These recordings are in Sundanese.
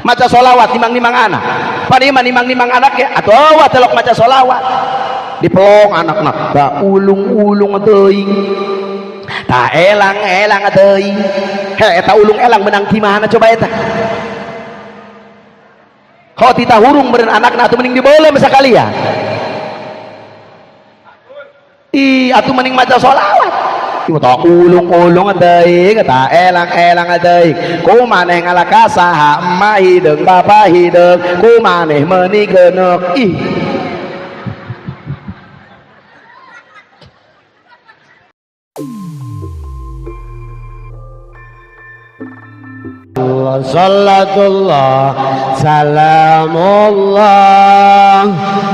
Maca sholawat nimang-nimang anak. Pan ieu mah nimang-nimang anak ya atuh telok maca sholawat. Dipelong anakna, da ulung-ulung teuing. Ta elang-elang teuing. He eta ulung elang menang di mana coba eta? Kalau tita hurung meureun anakna atuh mending dibeulem sakalian. Ih, atuh mending maca sholawat. Ta ulung-ulung teuing, ta elang-elang teuing. Ku maneh ngalaka saha emak hideung bapa hideung, ku maneh meuni geuneuk. Ih. Salatullah salamullah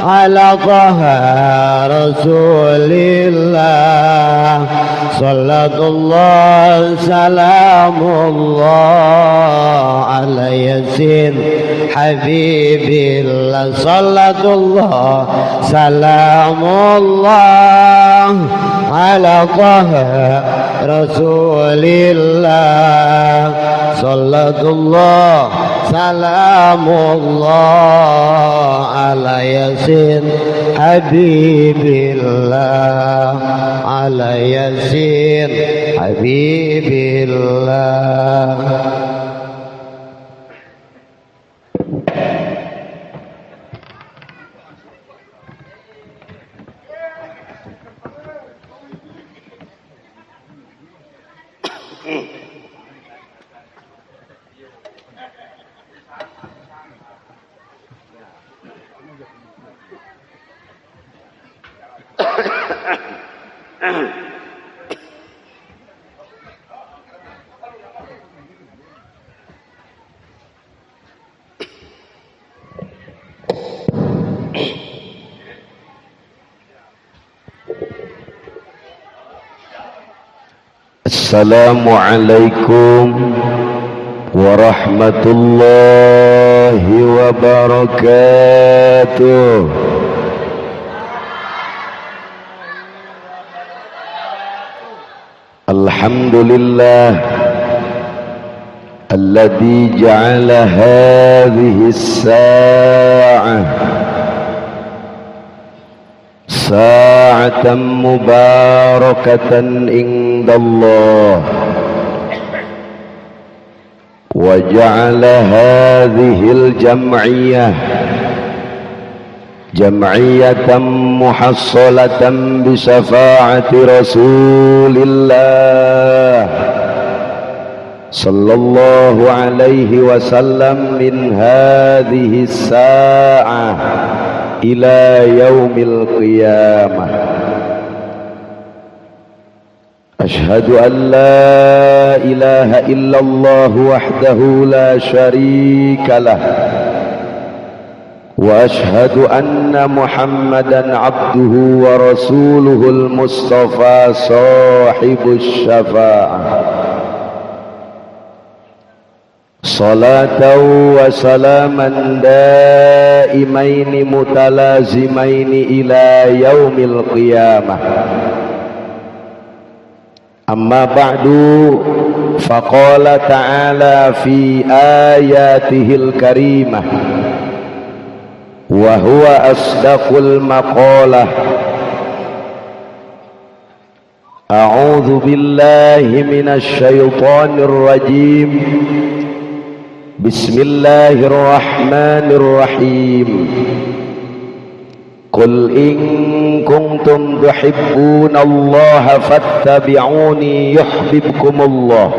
ala Taha Rasulillah. Salatullah salamullah ala Yasin Habibillah. Salatullah salamullah ala Taha Rasulillah. Salatullah salamullah ala Yasin Habibillah, ala Yasin Habibillah. Assalamualaikum warahmatullahi wabarakatuh. Alhamdulillah alladzi ja'ala hadhihi as-sa'ah sa'atan mubarakatan indallah wa ja'ala hadhihi al-jam'iyyah jam'iyyatan muhassalatan bi syafa'ati Rasulillah sallallahu alaihi wasallam min hadhihi as-sa'ah ila yaumil qiyamah. Ashhadu an la ilaha illallah wahdahu la syarika lah wa ashhadu anna Muhammadan abduhu wa rasuluhul mustafa sahibus syafa'ah. Salatan wa salaman daimaini mutalazimaini ila yaumil qiyamah. Amma ba'du, faqala ta'ala fi ayatihil karimah wa huwa asdaqul maqalah. A'udzu billahi minasy syaithanir rajim. Bismillahirrahmanirrahim. Qul in kuntum tuhibbunallaha fattabi'uni yuhibbukumullah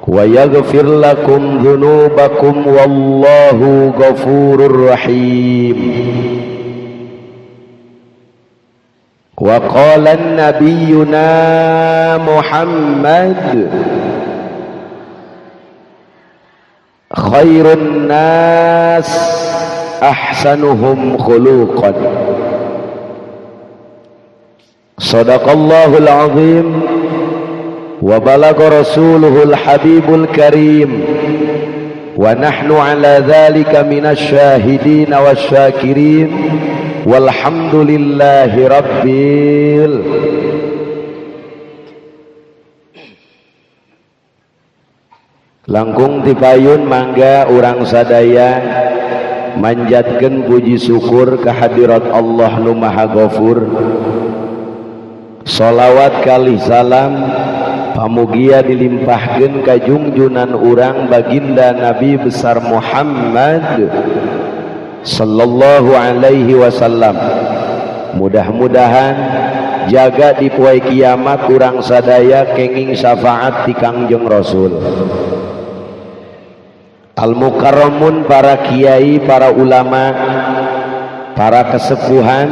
wa yaghfir lakum dzunubakum wallahu ghafurur rahim. Wa qala nabiyyuna Muhammad khairun nas ahsanuhum khuluqan. Sadaqallahul azim wa balagha rasuluhul habibul karim wa nahnu ala dhalika minasy syahidin wasyakirin walhamdulillahi rabbil. Langkung tipayun mangga urang sadaya manjatkeun puji syukur kehadirat Allah nu Maha Ghafur. Sholawat kalih salam pamugia dilimpahkeun ka jungjunan urang baginda Nabi besar Muhammad sallallahu alaihi wasallam. Mudah-mudahan jaga di poe kiamat urang sadaya kenging syafaat ti Kangjeng Rasul. Al-mukarramun, para kiai, para ulama, para kesepuhan,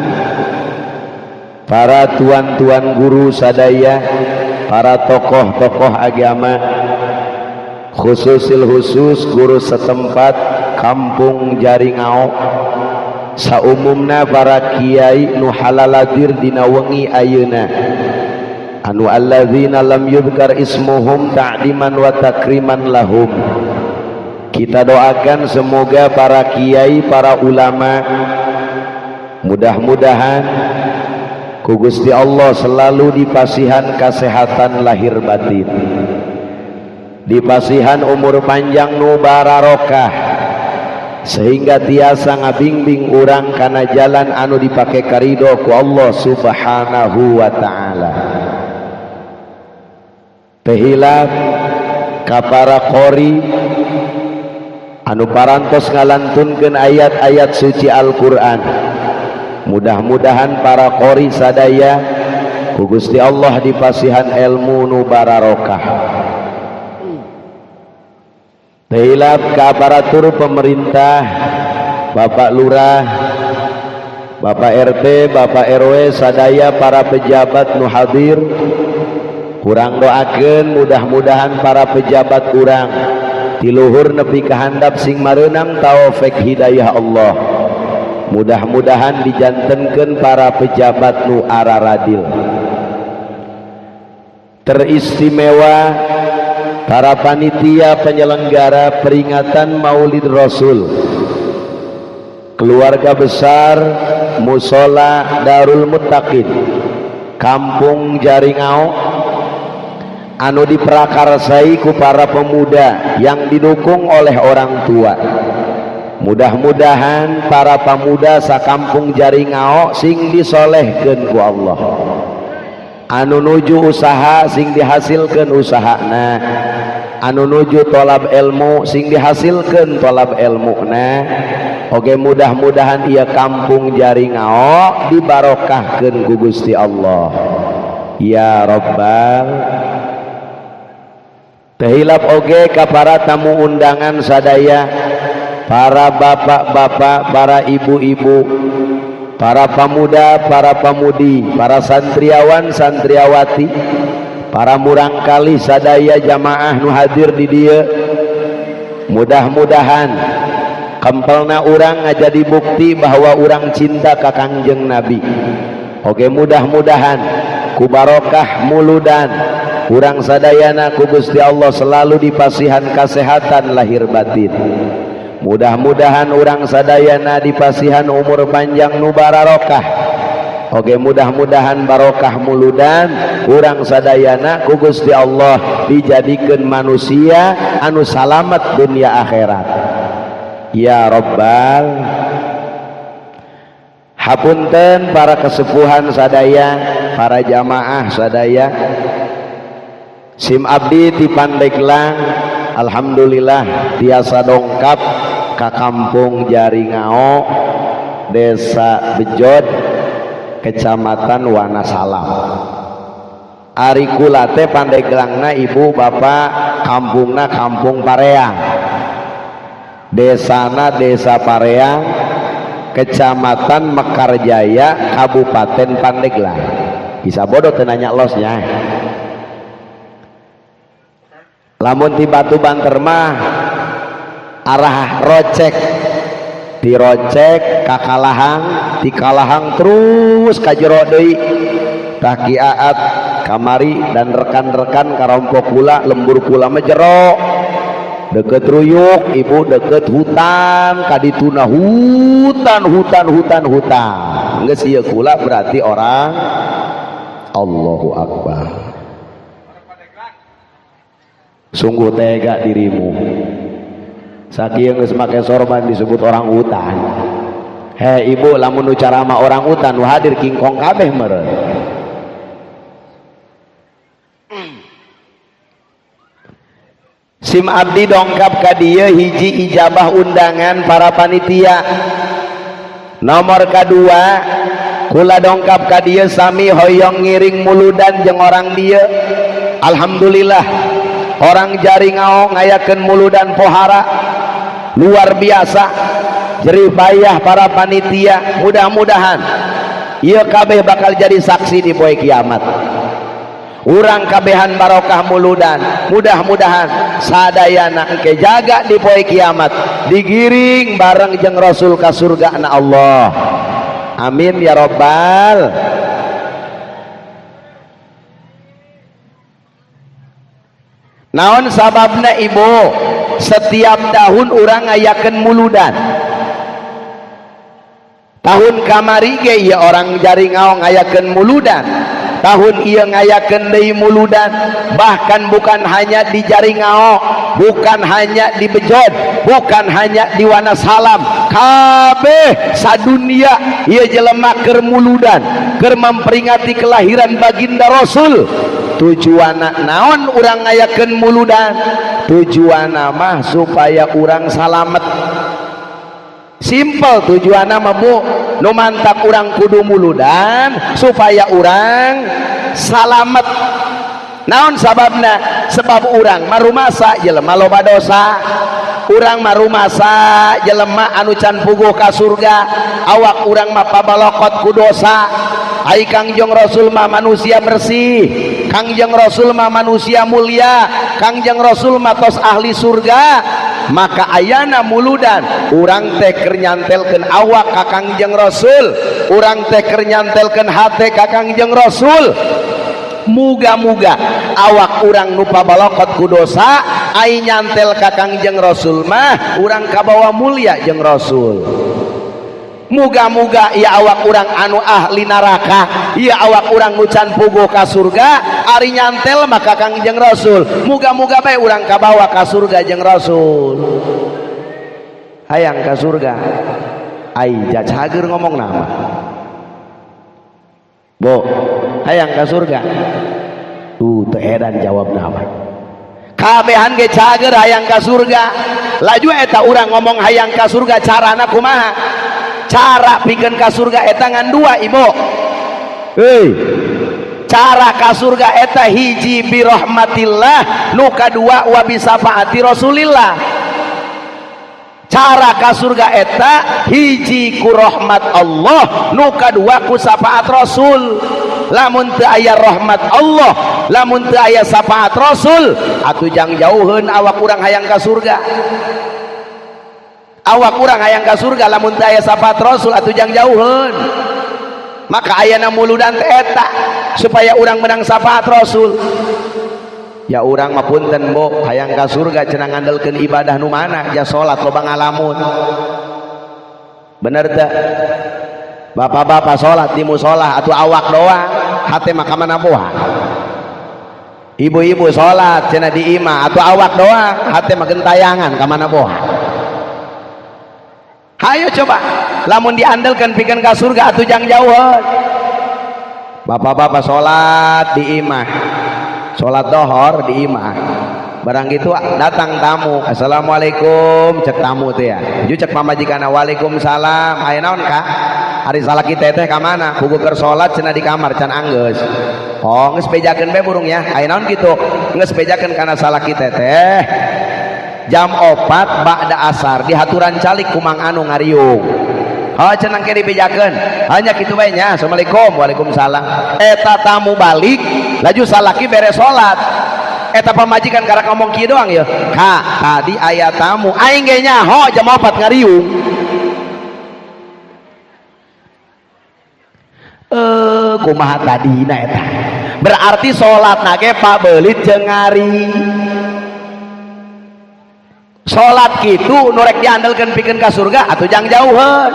para tuan-tuan guru sadaya, para tokoh-tokoh agama, khususil khusus guru setempat Kampung Jaringao, saumumna para kiai nu halaladir dina wengi ayeuna, anu alladzina lam yudhkar ismuhum ta'diman wa takriman lahum. Kita doakan semoga para kiai, para ulama, mudah-mudahan ku Gusti Allah selalu dipasihan kesehatan lahir batin, dipasihan umur panjang nu bararokah, sehingga tiasa ngabingbing urang kana jalan anu dipake karido ku Allah Subhanahu wa Ta'ala. Teu hilap ka para qori anu parantos ngalantunkeun ayat-ayat suci Al-Qur'an. Mudah-mudahan para qori sadaya ku Gusti Allah dipasihan ilmu nu bararokah. Teu hilap ka aparatur pemerintah, Bapak Lurah, Bapak RT, Bapak RW, sadaya para pejabat nu hadir, kurang doakeun mudah-mudahan para pejabat urang tiluhur nepi ka handap sing mareunang taufik hidayah Allah. Mudah-mudahan dijantenkeun para pejabat nu araradil. Teristimewa para panitia penyelenggara peringatan Maulid Rasul, keluarga besar Musola Darul Muttaqin Kampung Jaringao, anu diprakarsai ku para pemuda yang didukung oleh orang tua. Mudah-mudahan para pemuda sakampung Jaringao sing disolehkeun ku Allah, anu nuju usaha sing dihasilkeun usahana, anu nuju tolab ilmu sing dihasilkeun tolab ilmuna. Oke, mudah-mudahan ieu kampung Jaringao dibarokahkeun ku Gusti Allah ya Rabbal. Teu hilap oge ka para tamu undangan sadaya, para bapak-bapak, para ibu-ibu, para pemuda, para pemudi, para santriawan, santriawati, para murangkali sadaya jamaah nu hadir di dieu. Mudah-mudahan kempelna urang ngajadi bukti bahwa urang cinta ka Kangjeng Nabi. Oke, mudah-mudahan ku barokah muludan urang sadayana ku Gusti Allah selalu dipasihan kesehatan lahir batin. Mudah-mudahan urang sadayana dipasihan umur panjang nu bararokah. Oke, mudah-mudahan barokah muludan urang sadayana ku Gusti Allah dijadikan manusia anu salamat dunia akhirat ya Rabbal. Hapunten para kesepuhan sadaya, para jamaah sadaya, sim abdi ti Pandeglang alhamdulillah tiasa dongkap ka Kampung Jaringao, Desa Bejod, Kecamatan Wanasalam. Ari kula teh Pandeglangna, ibu bapak, kampungna Kampung Pareang, desana Desa Pareang, Kecamatan Mekarjaya, Kabupaten Pandeglang. Bisa bodoh teu nanya losnya. Lamun ti Batu Banter mah arah Rocek, ti Rocek ka Kalahang, ti Kalahang terus ka jero deui. Tah Ki Aat kamari dan rekan-rekan karompok kula, lembur kula mah jero deket Ruyuk, ibu, deket hutan kadituna, hutan hutan hutan hutan. Geus ieu kula berarti orang Allahu Akbar. Sungguh tega dirimu. Sakieu geus make sorban disebut orang utan. Hei ibu, lamun nu carama orang utan nu hadir kingkong kabeh meureun. Sim abdi dongkap ka dieu hiji ijabah undangan para panitia. Nomor kadua kula dongkap ka dieu sami hoyong ngiring muludan jeung orang dieu. Alhamdulillah orang Jaringao ngayakeun muludan pohara luar biasa, jerih payah para panitia. Mudah-mudahan ieu kabeh bakal jadi saksi di poe kiamat. Urang kabehan barokah muludan, mudah-mudahan sadayana engke jaga di poe kiamat digiring bareng jeung Rasul ka surga na Allah. Amin ya rabbal. Naon sababna ibu? Setiap tahun urang ngayakeun muludan. Tahun kamari ge ieu orang Jaringao ngayakeun muludan, tahun ieu ngayakeun deui muludan. Bahkan bukan hanya di Jaringao, bukan hanya di Bejod, bukan hanya di Wanasalam, kabeh sadunia ieu jelema keur muludan, keur memperingati kelahiran baginda Rasul. Tujuanna naon urang ngayakeun muludan? Tujuanna mah supaya urang salamet. Simpel tujuanna mah bu, nu mantak urang kudu muludan supaya urang salamet. Naon sababna? Sebab urang marumasa jelema loba dosa, urang marumasa jelema anu can puguh ka surga, awak urang mah pabalokot ku dosa. Ai Kangjeng Rasul mah manusia bersih, Kangjeng Rasul mah manusia mulia, Kangjeng Rasul mah tos ahli surga. Maka ayana muludan urang teh keur nyantelkeun awak ka Kangjeng Rasul, urang teh keur nyantelkeun hate ka Kangjeng Rasul. Muga-muga awak urang nu pabalokot ku dosa, ai nyantel ka Kangjeng Rasul mah urang kabawa mulia jeung Rasul. Muga-muga ya awak urang anu ahli neraka, ya awak urang nu can puguh ka surga, ari nyantel maka Kangjeng Rasul. Muga-muga bae urang kabawa ka surga jeung Rasul. Hayang ka surga. Ai jacager ngomong nama. Bu, hayang ka surga. Teu edan jawab nama. Kabehan ge cager hayang ka surga. Laju eta urang ngomong hayang ka surga carana kumaha? Cara pikeun ka surga eta ngan dua ibu. Hei, cara ka surga eta hiji bi rahmatillah, nu kadua wa bi syafaati Rasulillah. Cara ka surga eta hiji ku rahmat Allah, nu kadua ku syafaat Rasul. Lamun teu aya rahmat Allah, lamun teu aya syafaat Rasul, atuh jang jauheun awak urang hayang ka surga. Awak urang hayang ka surga lamun teu aya syafaat Rasul atuh jang jauheun. Maka ayana muludan teh eta supaya urang menang syafaat Rasul. Ya urang mah punten bu, hayang ka surga cenah ngandelkeun ibadah nu mana? Ja salat loba ngalamun. Bener teu? Bapak-bapak salat di musola atuh awak doang, hate mah ka mana boha. Ibu-ibu salat cenah di imah atuh awak doang, hate mah gentayangan ka mana boha. Hayo coba lamun diandelkeun pikeun ka surga atuh jang jauheun. Bapak-bapak salat di imah, salat dohor di imah, barang gitu datang tamu, assalamualaikum cek tamu teh ya, ju cek pamajikanna waalaikumsalam, aya naon kak? Ari salaki teteh ka mana? Puguh keur salat cenah di kamar can anggeus. Oh geus bejakeun bae burung ya, aya naon kitu? Geus bejakeun kana salaki teteh jam 4 ba'da asar dihaturan calik kumang anu ngariung. Oh cenah ke dibejakeun, hanya kitu bae nya, assalamualaikum waalaikumsalam. Eta tamu balik laju salaki beres salat. Eta pamajikan karak ngomong kieu doang ya, kak tadi aya tamu aing ge nyaho jam 4 ngariung. Kumaha tadina eta? Berarti salatna ge pabelit jeung ngari. Salat kitu nu rek diandelkeun pikeun ka surga atuh jang jauheun.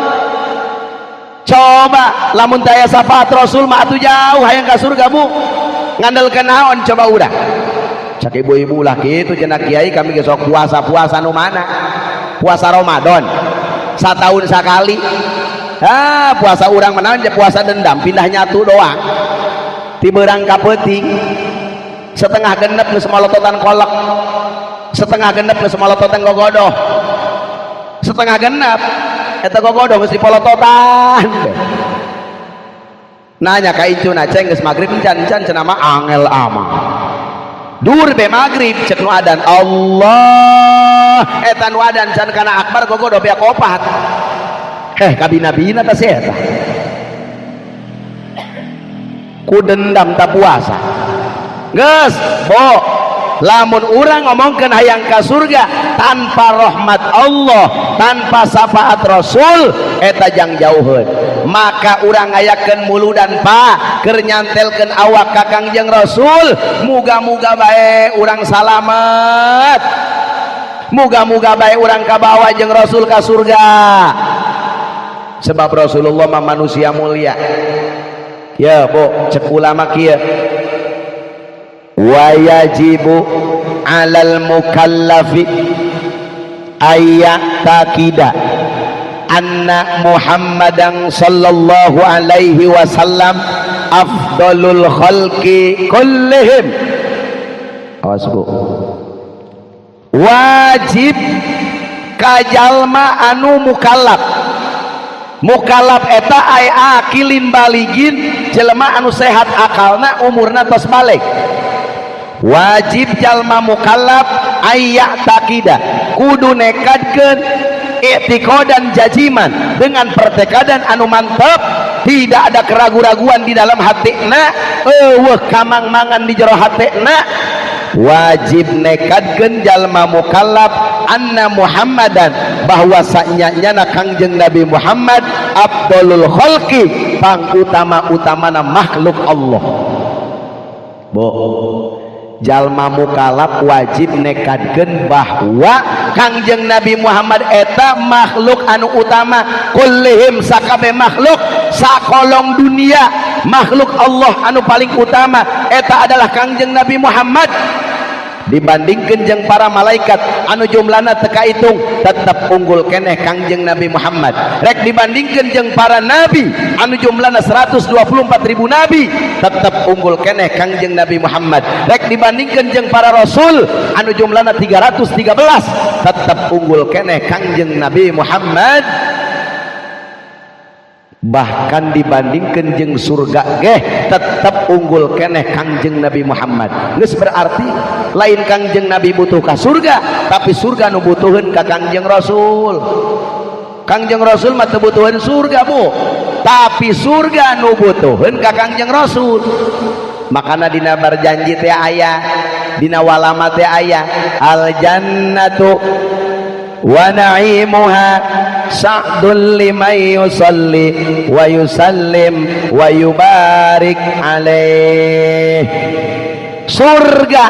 Coba lamun teu aya syafaat Rasul mah atuh jauh hayang ka surga bu. Ngandelkeun naon coba urang? Cak ibu-ibu lah kitu cenah kiai kami ge sok puasa-puasa nu mana? Puasa Ramadan satahun sakali. Ah, puasa urang mah naon puasa dendam pindah nyatu doang. Ti beurang ka peuting setengah genep geus molototan kolek, setengah genep geus molototan gogodoh, setengah genep eta gogodoh geus dipolototan. Nanya ka incuna ceng geus magrib encan encan cenah mah angel amang. Dur be magrib cek nu adan Allah eta nu adan can kana akbar gogodoh beak opat. Kabina-bina ta si eta. Ku dendam ta puasa. Geus, bo, lamun urang ngomongkeun hayang ka surga tanpa rahmat Allah, tanpa syafaat Rasul, eta jang jauheun. Maka urang ngayakeun muludan pa keur nyantelkeun awak ka Kangjeng Rasul, muga-muga bae urang salamet. Muga-muga bae urang kabawa jeung Rasul ka surga. Sebab Rasulullah mah manusia mulia. Ya, Bu, cek ulama kieu. Wa yajibu 'alal mukallafi ayyataqida anna Muhammadan sallallahu alaihi wasallam afdalul khalqi kullihim. Awas Bu. Wajib ka jalma anu mukallaf. Mukallaf eta ai akilin baligin jelema anu sehat akalna umurna tos balig. Wajib jalma mukallaf ayyataqida kudu nekadkeun i'tiqadan jajiman dengan pertekadan anu mantep, tidak ada keraguan-raguan di dalam hatina, eueuh kamang-mangan di jero hatina. Wajib nekadkeun jalma mukallaf anna Muhammadan bahwa sanyana Kangjeng Nabi Muhammad afdalul khalqi pang utama-utamana makhluk Allah. Bo, jalma mukallaf wajib nekadkeun bahwa Kangjeng Nabi Muhammad eta makhluk anu utama kullihim sakabeh makhluk sakolong dunia, makhluk Allah anu paling utama eta adalah Kangjeng Nabi Muhammad. Dibandingkeun jeung para malaikat anu jumlahna teu kaitung tetep unggul keneh Kangjeng Nabi Muhammad. Rek dibandingkeun jeung para nabi anu jumlahna 124.000 nabi tetep unggul keneh Kangjeng Nabi Muhammad. Rek dibandingkeun jeung para rasul anu jumlahna 313 tetep unggul keneh Kangjeng Nabi Muhammad. Bahkan dibandingkan jeung surga geh tetep unggul keneh Kangjeng Nabi Muhammad. Geus berarti lain Kangjeng Nabi butuh ka surga, tapi surga nu butuheun ka Kangjeng Rasul. Kangjeng Rasul mah teu butuheun surga, Bu, tapi surga nu butuheun ka Kangjeng Rasul. Makana dina barjanji teh aya, dina walama teh aya, al jannatu wa na'imuha sa'dul liman yusalli wa yusallim wa yubarik alaih. Surga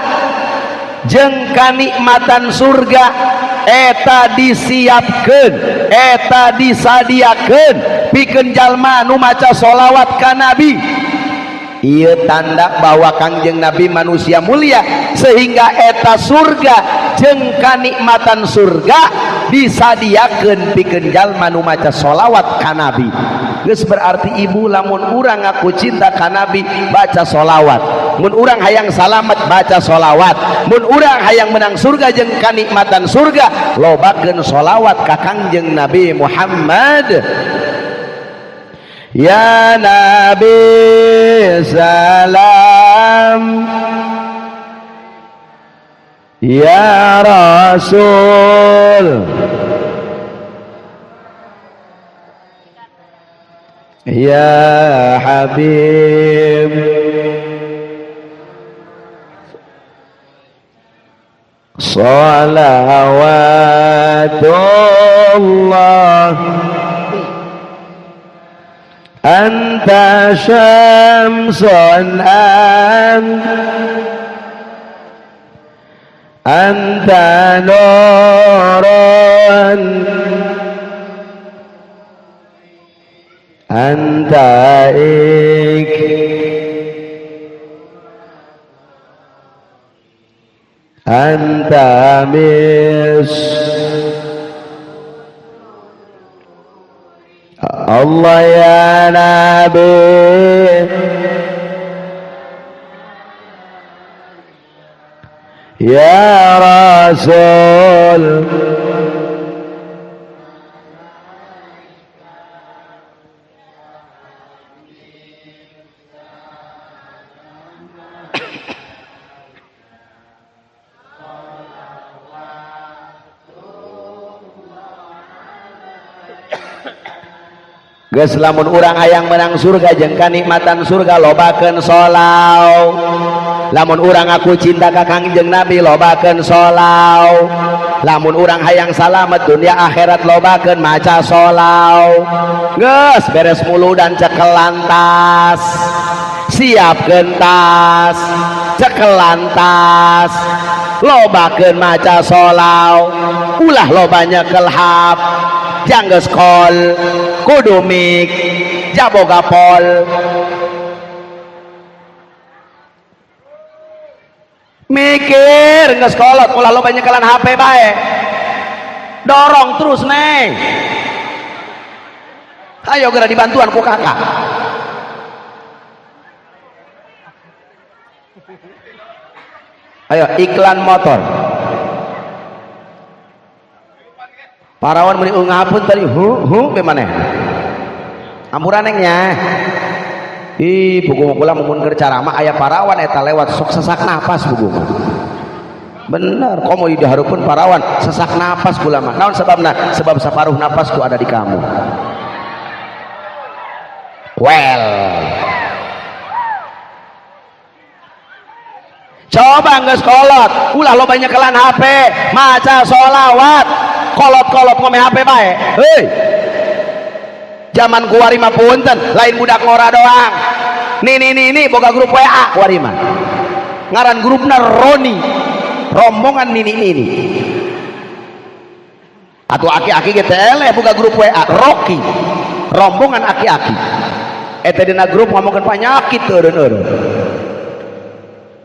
jeung kanikmatan surga eta disiapkeun, eta disadiakeun pikeun jalma nu maca sholawat ka Nabi. Ieu tanda bahwa Kangjeng Nabi manusia mulia sehingga eta surga jeung kanikmatan surga disadiakeun pikeun jalma nu maca sholawat ka Nabi. Geus berarti ibu lamun urang ngaku cinta ka Nabi baca sholawat, mun urang hayang salamet baca sholawat, mun urang hayang menang surga jeung kanikmatan surga lobakeun sholawat ka Kangjeng Nabi Muhammad. Ya Nabi salam, ya Rasul, ya Habib, salawatullah. Anta syamsun anta nurun anta ik Anta mis Allah ya Nabi ya Rasul Geus lamun urang hayang menang surga jeung kanikmatan surga lobakeun sholawat. Lamun urang aku cinta ka Kangjeng Nabi lobakeun sholawat. Lamun urang hayang salamet dunia akhirat lobakeun maca sholawat. Geus beres muludan cekelan tas, siapkeun tas, cekelan tas, lobakeun maca sholawat, ulah loba nyekel hap, janggeus kol, kudu mik, jaboga pol. Mikir geus kolot ulah loba nyekelan HP bae. Dorong terus neng. Ayo geura dibantuan ku kakak. Ayo iklan motor. Parawan meni ngapun tadi hu hu be maneh. Ampura neng nya. Ih buku kula mun keur ceramah aya parawan eta lewat sok sesak napas buku mah. Bener, komo di hareupeun parawan sesak napas kula mah. Naon sebabna? Sebab saparuh napasku ada di kamu. Well. Coba geus kolot, ulah loba nyekelan HP, maca sholawat, kolot-kolot ngome HP bae. Hei. Zaman kuari mah punten, lain budak ngora doang. Nini nini boga grup WA kuari mah. Ngaran grupna Roni, rombongan nini nini. Atau aki-aki ge teh eleh boga grup WA Rocky, rombongan aki-aki. Eta dina grup ngomongkeun panyakit eureun-eureun.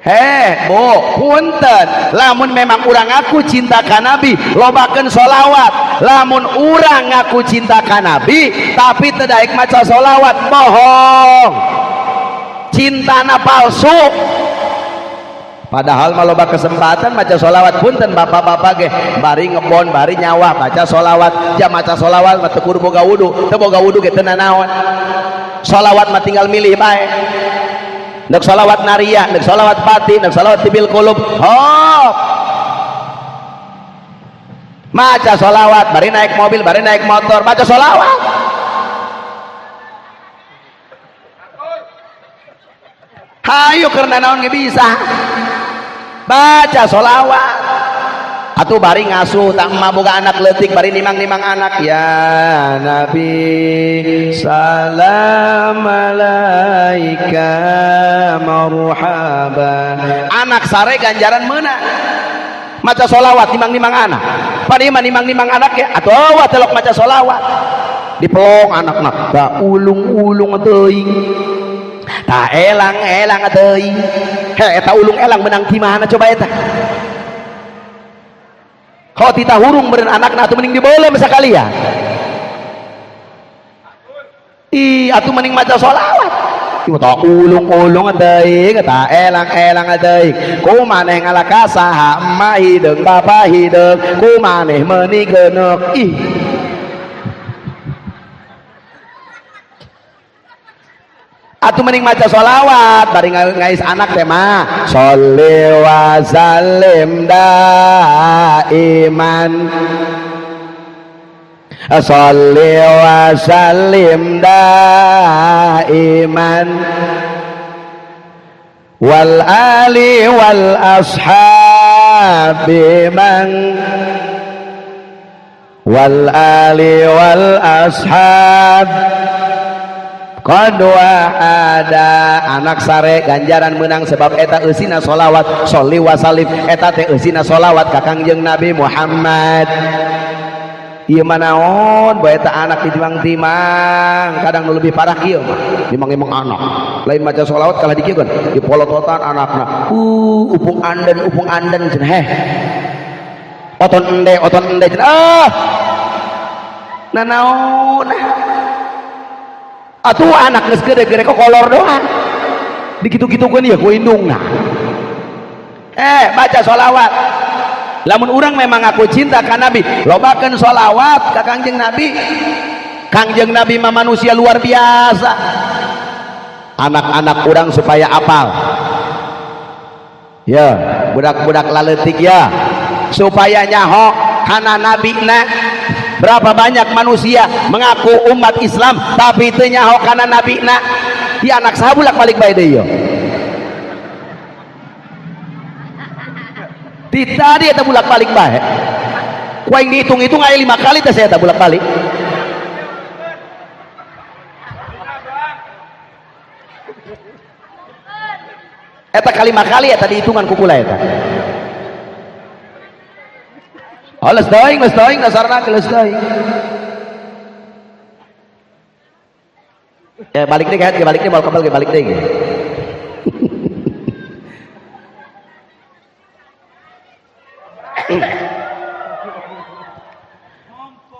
Heh, bu, punten. Lamun memang urang ngaku cinta ka Nabi, lobakeun sholawat. Lamun urang ngaku cinta ka Nabi, tapi teu daek maca sholawat, bohong. Cintana palsu. Padahal mah loba kesempatan maca sholawat, punten bapak-bapak ge bari ngebon, bari nyawa baca sholawat. Jam maca sholawat mah teu kudu boga wudu, teu boga wudu ge teu nanaon. Sholawat mah tinggal milih bae. Nek sholawat nariyah, nek sholawat pati, nek sholawat tibil kulub, hop. Maca sholawat, bari naik mobil, bari naik motor, maca sholawat. Hayu karena naon ge bisa. Baca sholawat. Atuh bari ngasuh tak emak boga anak leutik, bari nimang-nimang anak. Ya Nabi salam alaika marhaban. Anak sare ganjaran meunang. Maca sholawat nimang-nimang anak. Padahal nimang-nimang anak ya atuh wah telok maca sholawat. Dipelong anakna, da ulung-ulung teuing. Ta elang-elang teuing. He eta ulung elang menang di mana coba eta? Kalau tita hurung beren anakna atuh mending diboleh sekalian. Ih, atuh mending maca sholawat. Ieu tah ulung-ulung teuing, tah elang-elang teuing. Ku maneh ngalaka saha emak hideung, bapa hideung, ku maneh meuni geuneuk. Ih. Atuh mending maca sholawat bari ngais anak teh mah. Sholli wa sallim daiman. Sholli wa sallim daiman. Wal ali wal ashabi man. Wal ali wal ashab. Qadwa ada anak sare ganjaran menang sebab eta eusina sholawat. Sholli wa sallim eta teh eusina sholawat ka Kangjeng Nabi Muhammad. Ieu mah naon bae eta anak ditimang-timang, kadang nu lebih parah kieu mah dimang-imang anak. Lain maca sholawat kalah dikieukeun, dipolototan anakna. Upung anden cenah heh. Oton ende cenah. Ah. Nanaon ah. Atuh anak geus gede-gede kok kolor doang. Dikitu-kitukeun ieu ku indungna. Baca sholawat. Lamun urang memang aku cinta ka Nabi, lobakeun sholawat ka Kangjeng Nabi. Kangjeng Nabi mah manusia luar biasa. Anak-anak urang supaya apal. Ya, budak-budak laletik ya, supaya nyaho kana nabina. Berapa banyak manusia mengaku umat Islam tapi teu nyaho kana nabina. Di anak saha bulak balik bae deui ieu. Di tadi eta bulak-balik bae. Ku aing dihitung-hitung aya 5 kali teh saya eta bulak-balik. Eta kalima kali eta dihitungan ku kula eta. Oh, leus teuing dasarna leus teuing. Ya balik deui kaet, balik deui moal kebel ge balik deui.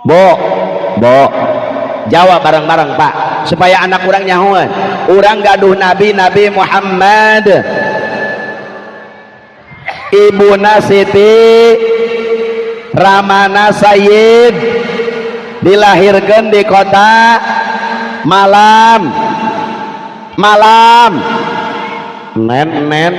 Bo, bo, jawab bareng-bareng Pak, supaya anak urang nyahoan. Urang gaduh Nabi, Nabi Muhammad. Ibuna Siti Ramana Sayyid dilahirkan di kota Malam. Malam. Nen.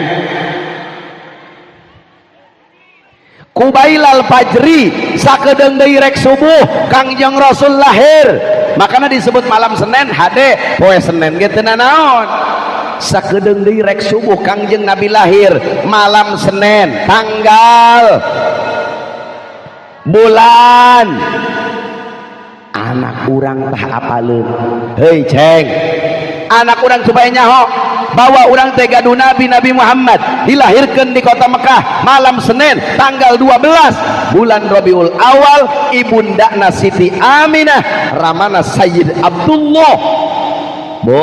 Kubailal fajri sakedeung deui rek subuh Kangjeng Rasul lahir. Makana disebut malam Senin hade poe Senin ge teu nanaon. Sakedeung deui rek subuh Kangjeng Nabi lahir malam Senin tanggal bulan. Anak urang tah apaleun. Heuy ceng, anak urang supaya nyaho bahwa urang teh gaduh Nabi, Nabi Muhammad dilahirkan di kota Mekah malam Senin tanggal 12 bulan Rabiul Awal, ibundana Siti Aminah ramana Sayyid Abdullah. Bo,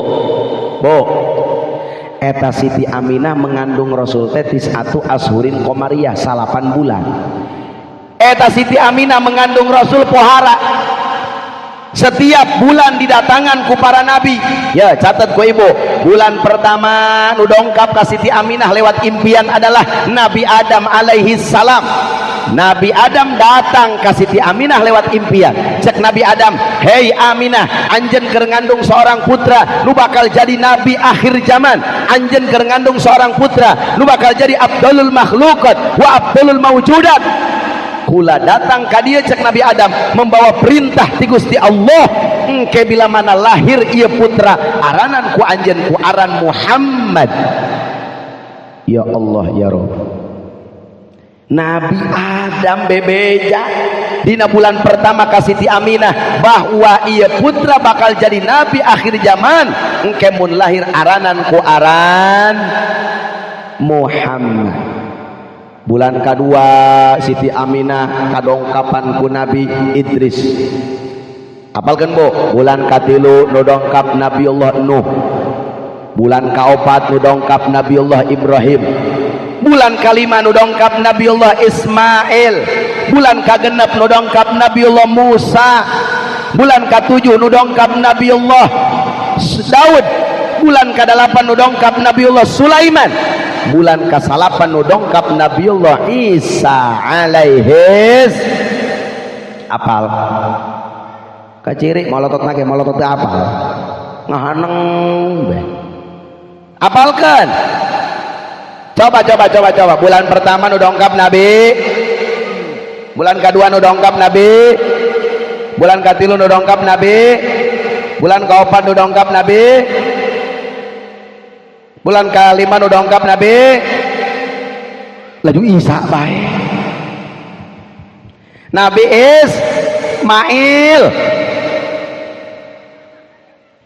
bo, eta Siti Aminah mengandung Rasul teh tis'atu ashurin qamariyah, 8 bulan. Eta Siti Aminah mengandung Rasul pohara. Setiap bulan didatangan ku para nabi. Ya, catat ku ibu. Bulan pertama nu dongkap ka Siti Aminah lewat impian adalah Nabi Adam alaihi salam. Nabi Adam datang ka Siti Aminah lewat impian. Cek Nabi Adam, "Hei Aminah, anjeun keur ngandung seorang putra nu bakal jadi nabi akhir zaman. Anjeun keur ngandung seorang putra nu bakal jadi abdulul makhluqat wa abdulul mawjudat." Kula datang ka dieu cek Nabi Adam membawa perintah ti Gusti Allah, engke bila mana lahir ieu putra aranan ku anjeun ku aran Muhammad. Ya Allah ya Rabb. Nabi Adam bebeja dina bulan pertama ka Siti Aminah bahwa ieu putra bakal jadi nabi akhir zaman, engke mun lahir aranan ku aran Muhammad. Bulan kedua Siti Aminah kadongkapan ku Nabi Idris. Apalkeun Bu, bulan katilu nu dongkap Nabiullah Nuh. Bulan kaopat nu dongkap Nabiullah Ibrahim. Bulan kalima nu dongkap Nabiullah Ismail. Bulan kagenep nu dongkap Nabiullah Musa. Bulan katujuh nu dongkap Nabiullah Daud. Bulan kadalapan nu dongkap Nabiullah Sulaiman. Bulan kasalapan nu dongkap Nabiullah Isa alaihis. Apal kaciri molotot nage molotot teh apal ngahaneng be. Apalkeun. Coba coba coba coba. Bulan pertama nu dongkap Nabi, bulan kedua nu dongkap Nabi, bulan katilu nu dongkap Nabi, bulan kaopat nu dongkap Nabi, bulan kalima nu dongkap Nabi, laju Isa bae. Nabi Ismail.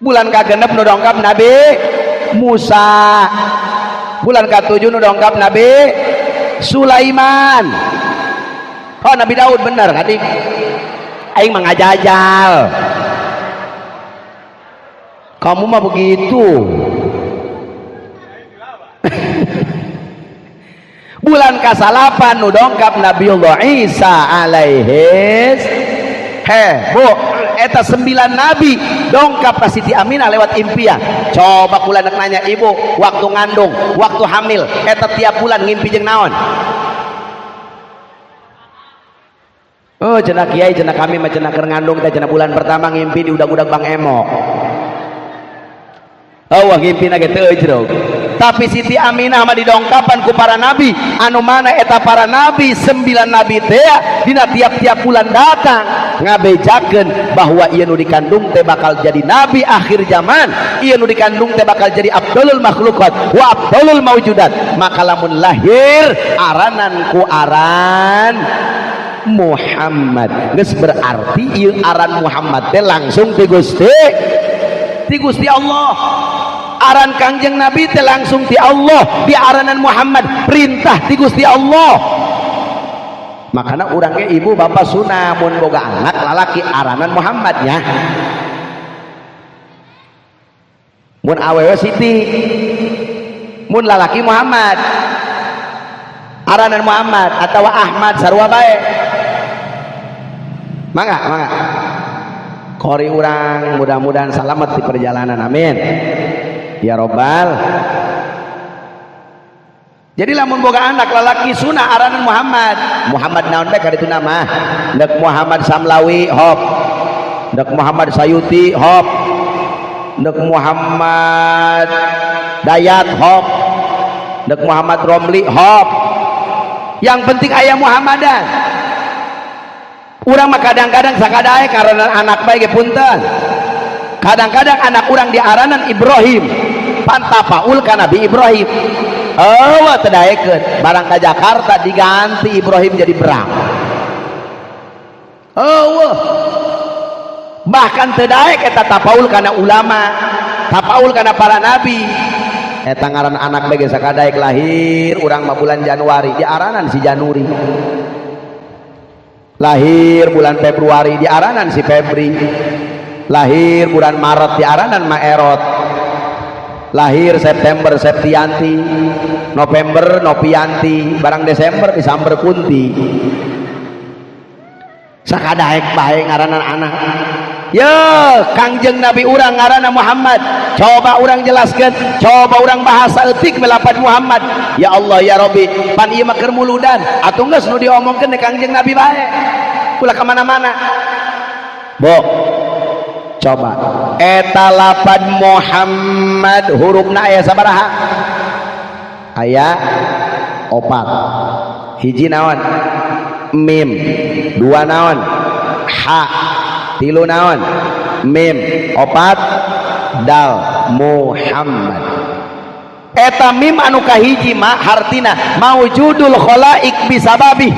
Bulan kagenep nu dongkap Nabi Musa. Bulan katujuh nu dongkap Nabi Sulaiman. Oh, Nabi Daud bener adik. Aing mah ngajajal. Kamu mah begitu. Bulan kasalapan nu dongkap Nabiullah Isa alaihis. He, Bu, eta 9 nabi dongkap ka Siti Aminah lewat impian. Coba kula nek nanya ibu, waktu ngandung, waktu hamil, eta tiap bulan ngimpi jeung naon? Oh, cenah kiai, cenah kami mah cenah keur ngandung teh cenah bulan pertama ngimpi di udag-udag Bang Emok. Oh, wah ngimpina ge teu ejrog. Tapi Siti Aminah mah didongkapan ku para nabi, anu mana eta para nabi 9 nabi teh dina tiap-tiap bulan datang ngabejakeun bahwa ieu nu dikandung teh bakal jadi nabi akhir zaman, ieu nu dikandung teh bakal jadi abdulul makhluqat wa abdulul maujudat. Maka lamun lahir aranan ku aran Muhammad. Geus berarti ieu aran Muhammad teh langsung ti Gusti Allah. Aran Kangjeng Nabi teh langsung ti Allah, di aranan Muhammad perintah ti Gusti Allah. Makana urang ge ibu bapak sunah mun boga anak lalaki aranan Muhammad nya. Mun awewe Siti, mun lalaki Muhammad, aranan Muhammad atawa Ahmad sarua bae. Mangga, mangga. Kori urang mudah-mudahan selamat di perjalanan, amin ya robbal. Jadi lamun boga anak lalaki sunah aranan Muhammad. Muhammad naon bae ka ditu nama? Ndek Muhammad Samlawi hop, ndek Muhammad Sayuti hop, ndek Muhammad Dayat hop, ndek Muhammad Romli hop. Yang penting aya Muhammadan. Urang mah kadang-kadang sakadae karena anak bae ge punten. Kadang-kadang anak urang diaranan Ibrahim, pantapaul ka Nabi Ibrahim. Eueuh teu daekeun, barang ka Jakarta diganti Ibrahim jadi Bram. Eueuh. Bahkan teu daek eta tapaul kana ulama, tapaul kana para nabi. Eta ngaran anak bae ge sakadaek lahir urang mah bulan Januari diaranan si Januri. Lahir bulan Februari diaranan si Febri. Lahir bulan Maret diaranan Maerot. Lahir September Septianti, November Nopianti, barang Desember disamber Kunti. Sakadaek bae ngaranan anak. Ye, Kangjeng Nabi urang ngaranna Muhammad. Coba urang jelaskeun, coba urang bahasa eutik melapan Muhammad. Ya Allah ya Rabbi, pan ieu mah keur muludan, atuh geus nu diomongkeun Kangjeng Nabi bae. Ulah ka mana-mana. Bo, coba eta lapan Muhammad hurufna aya sabaraha? Aya opat. Hiji naon? Mim. Dua naon? Ha. Tilu naon? Mim. Opat dal. Muhammad. Eta mim anu kahiji mah hartina maujudul khalaik bisababi,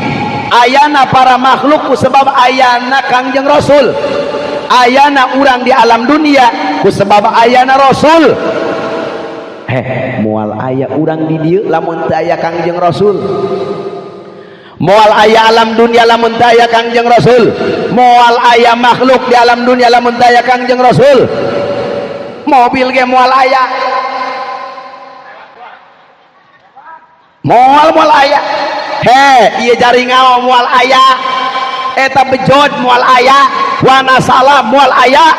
ayana para makhluk ku sebab ayana Kangjeng Rasul, ayana urang di alam dunia ku sebab ayana Rasul. Moal aya urang di dieu lamun teu aya Kangjeng Rasul, moal aya alam dunia lamun teu aya Kangjeng Rasul, moal aya makhluk di alam dunia lamun teu aya Kangjeng Rasul, mobil ge moal aya, moal moal aya. He, ieu jaringao moal aya, eta bejod moal aya, wanasala moal aya,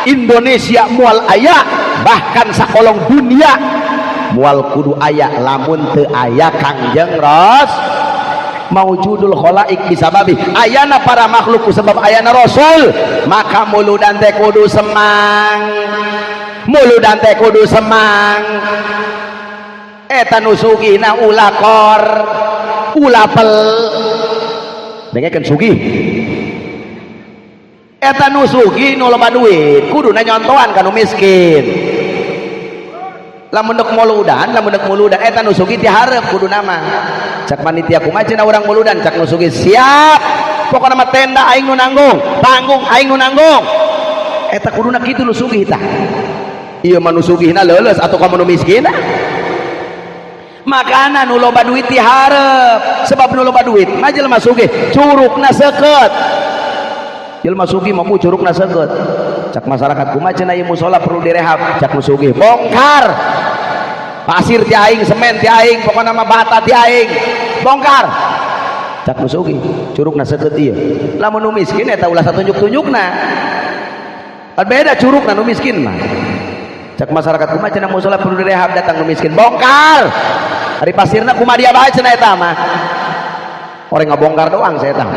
Indonesia moal aya, bahkan sakolong dunia moal kudu aya lamun teu aya Kangjeng Ras. Maujudul khalaik bisababi, ayana para makhluk sebab ayana Rasul. Maka muludan teh kudu semang, muludan teh kudu semang. Eta nu sugihna ulah kor, ulah pel, dengekeun sugih. Eta nu sugih nu loba duit kuduna nyontohan ka nu miskin. Lamun deuk muludan, lamun deuk muludan eta nu sugih ti hareup kuduna mah. Cak panitia kumaha cenah urang muludan, cak nu sugih siap. Pokona mah tenda aing nu nanggung, panggung aing nu nanggung. Eta kuduna kitu nu sugih tah. Ieu mah nu sugihna leuleus atuh ka nu miskinna. Makana nu loba duit ti hareup, sebab nu loba duit mah jelema sugih curugna seukeut. Jelma sugih mah curugna seukeut. Cak masyarakat, kumaha cenah ieu musola perlu direhab? Cak nu sugih, bongkar. Pasir ti aing, semen ti aing, pokona mah bata ti aing, bongkar. Cak nu sugih, curugna seukeut ieu. Lamun nu miskin eta ulah satunjuk-tunjukna. Kan beda curugna nu miskin mah. Cak masyarakat, kumaha cenah musola perlu direhab? Datang nu miskin, bongkar. Ari pasirna kumaha dia bae cenah, eta mah orang ngabongkar doang. Saya tahu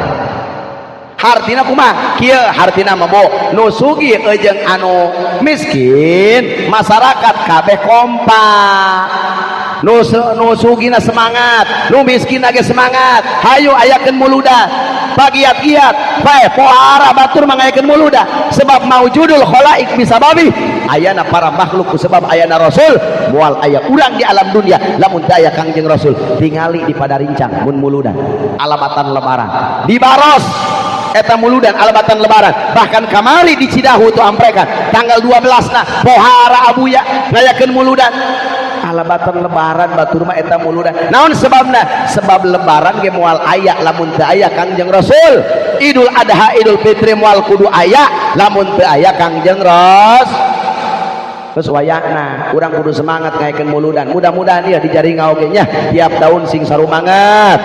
hartina kumaha kieu, hartina mah bo nu sugih jeung anu miskin, masyarakat kabeh kompak. Nu sugihna semangat, nu miskin ge semangat, hayu ayakeun muludan, pagiat-giat pae pohara batur mangayakeun muludan, sebab maujudul khalaik bisababi, ayana para makhluk sebab ayana rasul. Moal aya urang di alam dunia lamun teu aya Kangjeng Rasul. Tingali di Padarincang mun muludan alabatan lebaran, di Baros eta muludan alabatan lebaran, bahkan kamari di Cidahu tuh amprekan tanggal 12. Nah, pohara abuya ngayakeun muludan alabatan lebaran, batur mah eta muludan. Naon sebabna? Sebab lebaran ge moal aya lamun teu aya Kangjeng Rasul. Idul Adha, Idul Fitri moal kudu aya lamun teu aya Kangjeng Rasul. Terus wayahna urang kudu semangat ngayakeun muludan. Mudah-mudahan dia di Jaringau oge nya tiap tahun sing sarumanget,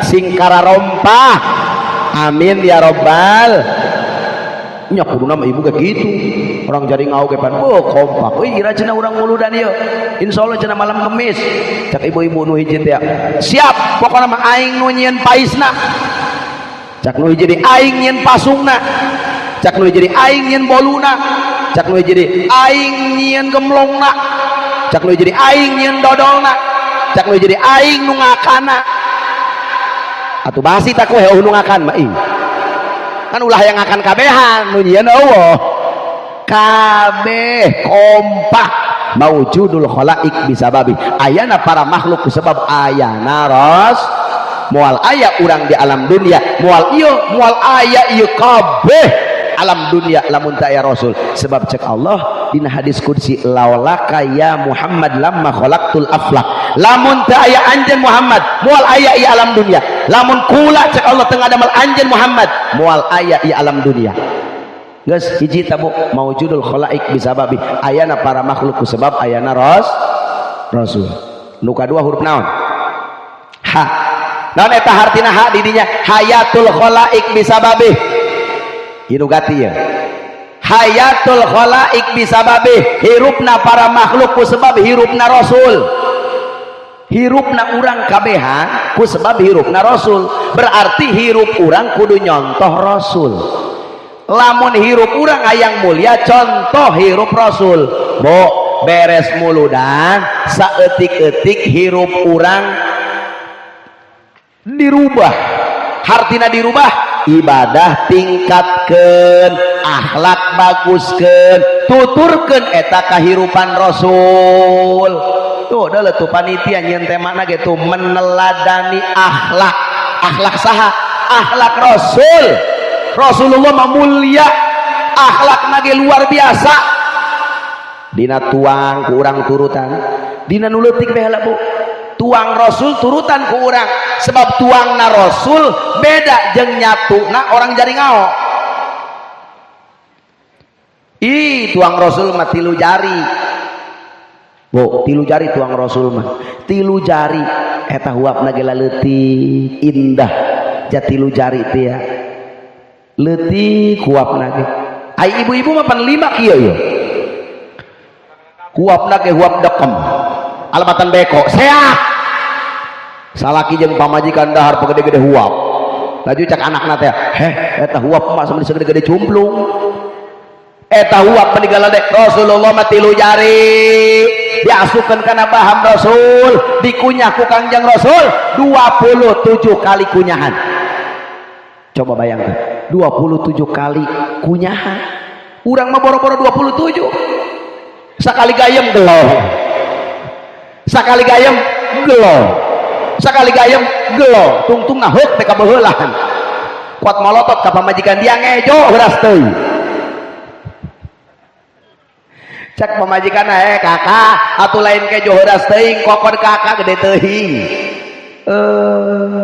sing kararompah, amin ya robbal. Nya kudu nama ibu kayak gitu, orang Jaringau ge pan oh kompak. Euy, ira cenah urang muludan ieu, insyaallah cenah malam Kemis. Cak ibu-ibu nu hiji teh, siap, pokona mah aing nu nyieun paisna. Cak nu hiji deui, aing nyieun pasungna. Cak nu hiji deui, aing nyieun boluna. Cak nu hiji deui, aing nyieun gemlongna. Cak nu hiji deui, aing nyieun dodolna. Cak nu hiji deui, aing nu ngakana. Atuh basi tak kowe nu ngakan mah ih. Kan ulah yang ngakan kabehan, nu nyieun eueuh. Kabeh kompak, maujudul khalaik bisababi, ayana para makhluk sebab ayana ras. Moal aya urang di alam dunia, moal ieu, moal aya ieu kabeh alam dunia lamun teu aya rasul. Sebab cek Allah dina hadis qudsi, laulaka ya Muhammad lamma khalaqtul aflak, lamun teu aya anjeun Muhammad moal aya ieu alam dunia. Lamun kula, cek Allah, teu ngadamel anjeun Muhammad, moal aya ieu alam dunia. Geus hiji tabu, maujudul khalaik bisababi, ayana para makhluk sebab ayana rasul. Nu kadua huruf naon? Ha. Naon eta hartina ha di dinya? Hayatul khalaik bisababi. Ieu nu gati ya. Hayatul khalaik bisababi, hirupna para makhluk ku sebab hirupna rasul. Hirupna urang kabehan ku sebab hirupna rasul. Berarti hirup urang kudu nyontoh rasul. Lamun hirup urang hayang mulia, contoh hirup rasul. Bo, beres muludan saeutik-eutik hirup urang dirubah. Hartina dirubah, ibadah tingkatkeun, akhlak baguskeun, tuturkeun eta kahirupan rasul. Tuh adalah tuh panitia nyieun temana gitu, meneladani akhlak. Akhlak saha? Akhlak rasul. Rasulullah mah mulia, akhlak ge luar biasa. Dina tuang ku urang turutan, dina nu leutik bae heula, Bu. Tuang rasul turutan ku urang, sebab tuangna rasul beda jeung nyatuna orang Jaringau. Ih, tuang rasul mah 3 jari, Bu, 3 jari tuang rasul mah, 3 jari. Eta huapna ge leutik, indah ja 3 jari teh ya, leutik huapna ge. Ai ibu-ibu mah pan 5 kieu ye huapna ge, huap dekem alamatan beko seak. Salaki jeung pamajikan dahar pagede-gede huap, laju cak anakna teh, heh, eta huap mah sama segede-gede cumplung. Eta huap peninggalan dek Rasulullah mah 3 jari, diasupkeun kana baham Rasul, dikunyah ku Kangjeng Rasul 27 kali kunyahan. Coba bayangkan, 27 kali kunyahan. Urang mah boro-boro 27, sekali gayem gelo, sekali gayem gelo, sekali gayem gelo, tungtung ngaheuk teh kabeuheulan, kuat molotot ka pamajikan dia, ngejo heuras teuing. Cek pamajikan, eh kakak, atuh lain kejo heuras teuing, kokon kakak gede teuing. Eh,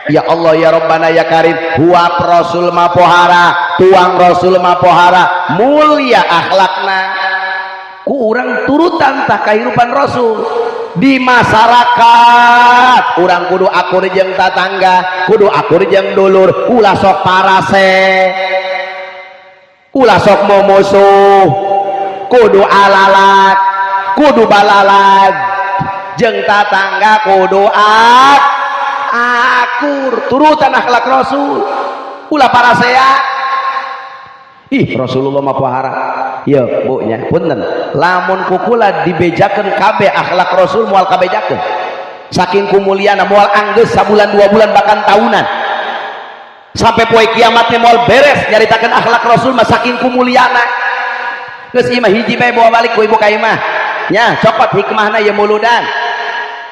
Ya Allah ya Rabbana ya Karim, huap Rasul mah pohara, tuang Rasul mah pohara, mulia akhlakna. Ku urang turutan tah kahirupan Rasul di masyarakat. Urang kudu akur jeung tatangga, kudu akur jeung dulur, ulah sok parase, ulah sok momosuh, kudu alalak, kudu balalag jeung tatangga, kudu akur, turutan akhlak Rasul, ulah parasea. Ih, Rasulullah mah pohara ya Bu nya. Punten, lamun kukula dibejakeun kabeh akhlak Rasul, moal kabejakeun, saking kumuliana moal anggeus sabulan, 2 bulan, bahkan tahunan, sampai poe kiamatnya moal beres nyaritakeun akhlak Rasul mah, saking kumuliana. Geus, ieu mah hiji bae, bawa balik ku ibu ka imah nya, cokot hikmahna ye muludan.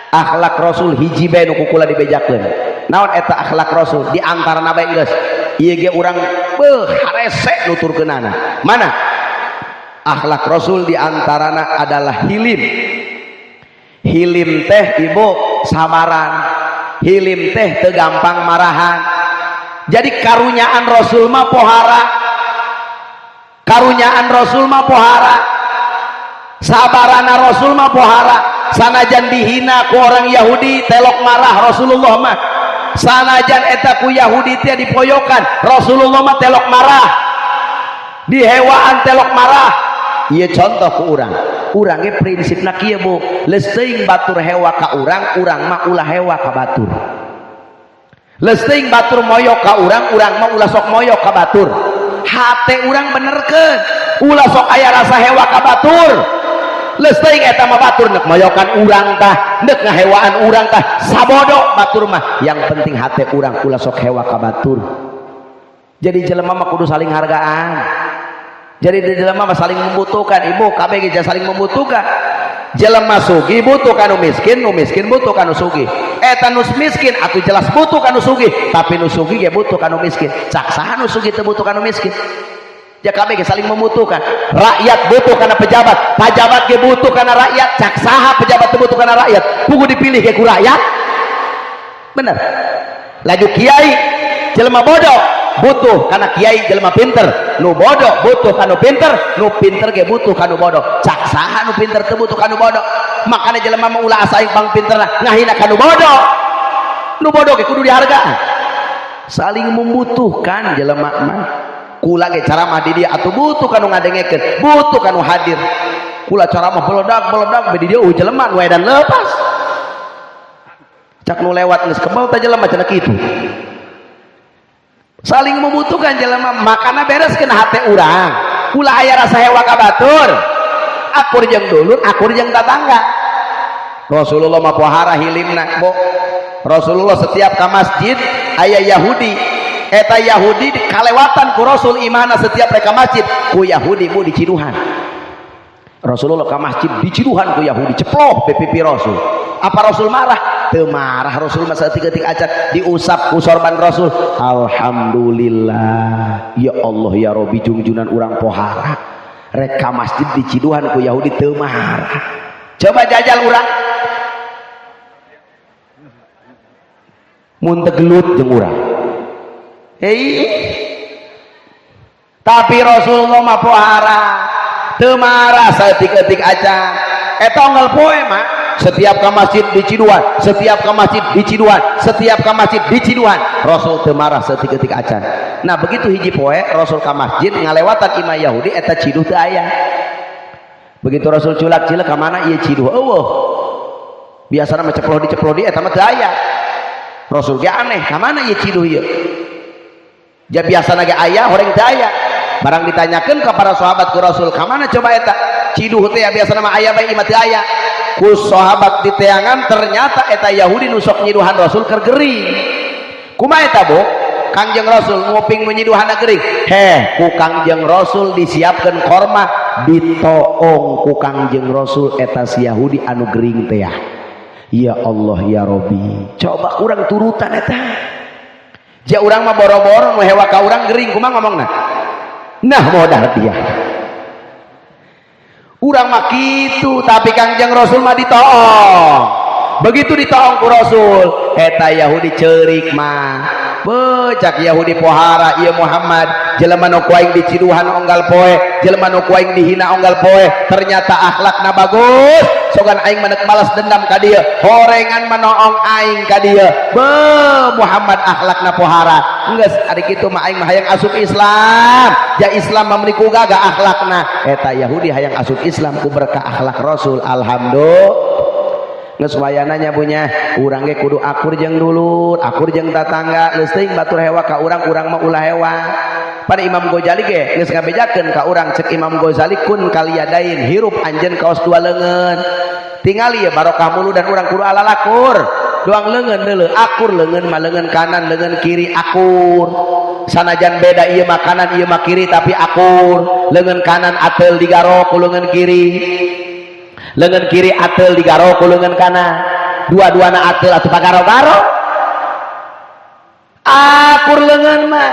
Akhlak Rasul hiji bae nu kukula dibejakeun. Naon eta akhlak Rasul? Di antarana bae geus, ieu ge urang beuh harese nuturkeunana. Mana akhlak Rasul? Di antarana adalah hilim. Hilim teh, ibu, sabaran. Hilim teh teu gampang marahan. Jadi karunyaan Rasul mah pohara, karunyaan Rasul mah pohara, sabarana Rasul mah pohara. Sanajan dihina ku orang Yahudi, telok marah Rasulullah mah. Sanajan eta ku Yahudi teh dipoyokan, Rasulullah mah telok marah. Dihewaan telok marah. Ieu contoh ku urang. Urang ge prinsipna kieu, Bu, leus teuing batur hewa ka urang, urang mah ulah hewa ka batur. Leus teuing batur moyok ka urang, urang mah ulah sok moyok ka batur. Hate urang benerkeun, ulah sok aya rasa hewa ka batur. Leus teuing eta mah batur nek moyokan urang tah, nek ngahewaan urang tah, sabodo batur mah, yang penting hate urang ulah sok hewa ka batur. Jadi jelema mah kudu saling hargaan. Jadi di jelema mah saling membutuhkan, ibu, kabeh ge saling membutuhkan. Jelema sugih butuh kanu miskin, nu miskin butuh kanu sugih. Eta nu miskin atuh jelas butuh kanu sugih, tapi nu sugih ge butuh kanu miskin. Cak saha nu sugih teu butuh kanu miskin? Ya kabeh ge saling membutuhkan. Rakyat butuh kana pejabat, pejabat ge butuh kana rakyat. Cak saha pejabat teu butuh kana rakyat? Puguh dipilih ge ku rakyat. Bener. Laju kiai jelema bodoh butuh karena kiai jelema pinter, nu bodoh butuh kanu pinter, nu pinter ge butuh kanu bodoh. Cak saha nu pinter teu butuh kanu bodoh? Makanya jelema mah ulah asa pang pinter ngahina kanu bodoh. Nu bodoh ge kudu dihargaan. Saling membutuhkan jelema mah. Kula ge ceramah di dia atuh butuh kanu ngadengekeun, butuh kanu hadir. Kula ceramah beledak beledak di dia, jelema nu edan lepas. Cak nu lewat, geus kebel teh jelema, cenah kitu. Saling membutuhkan jelema, makana bereskeun hate urang, ulah aya rasa hewa ka batur, akur jeung dulur, akur jeung tatangga. Rasulullah mah pohara hilimna, Bu. Rasulullah setiap ka masjid aya Yahudi. Eta Yahudi kalewatan ku Rasul imana, setiap mereka masjid ku Yahudi, Bu, diciduhan. Rasulullah ka masjid diciduhan ku Yahudi, ceploh pipi Rasul. Apa Rasul marah? Teu marah Rasul mah saeutik-eutik acan. Diusap ku sorban Rasul. Alhamdulillah ya Allah ya Rabbi, jungjunan urang pohara, rek ka masjid diciduhan ku Yahudi teu marah. Coba jajal urang mun teu gelut jeung urang. Hei, tapi Rasulullah mah pohara, teu marah saeutik-eutik acan. Eta unggal poe mah setiap ke masjid diciduhan, setiap ke masjid diciduhan, setiap ke masjid diciduhan, Rasul teu marah saeutik-eutik acan. Nah, begitu hiji poe Rasul ke masjid ngalewatan imah Yahudi, eta ciduh teu aya. Begitu Rasul culak cilek, ka mana ieu ciduh? Eueuh. Biasana mah ceploh diceploh di, eta mah teu aya. Rasul ge aneh, ka mana ieu ciduh ieu? Ja biasana ge aya, horeng teu aya. Barang ditanyakeun ka para sahabat ku Rasul, ka mana coba eta ciduh teh, biasana mah aya bae, imah teu aya. Ku sahabat diteangan, ternyata eta Yahudi nu sok nyiduhan Rasul keur gering. Kumaha eta, Bu? Kangjeng Rasul nguping nu nyiduhanna gering, heh, ku Kangjeng Rasul disiapkeun korma, ditoong ku Kangjeng Rasul eta si Yahudi anu gering teh. Ya Allah ya Rabbi, coba kurang turutan eta. Ja urang mah boro-boro nu hewa ka urang gering, kumaha ngomongna? Nah, modal dia urang mah kitu, tapi Kangjeng Rasul mah ditoong. Begitu ditoong ku Rasul, eta Yahudi ceurik mah. Becak Yahudi pohara ieu Muhammad, jelema nu ku aing diciduhan onggal poe, jelema nu ku aing dihina onggal poe, ternyata akhlakna bagus. Sogan aing mah balas dendam ka dieu, horengan manoong aing ka dieu. Be Muhammad akhlakna pohara. Geus ari kitu mah aing mah hayang asup Islam. Ja Islam mah meuni ku gagah akhlakna. Eta Yahudi hayang asup Islam ku berkah akhlak Rasul. Alhamdulillah. Geus wayana nya punya urang ge kudu akur jeung dulur, akur jeung tatangga, geus teuing batur hewa ka urang, urang mah ulah hewa. Pada Imam Ghazali ge geus ngabejakeun ka urang, cek Imam Ghazali kun kaliyadain, hirup anjeun kaos dua leungeun. Tingali ya barokah mulu dan urang kudu alalakur. Doang leungeun deuleu, akur leungeun mah leungeun kanan, leungeun kiri akur. Sanajan beda ieu mah kanan ieu mah kiri tapi akur. Leungeun kanan ateul digarok ku leungeun kiri. Lengan kiri atel digaro ku lengan kanan, dua-duana atel atau pagaro-garo akur lengan mah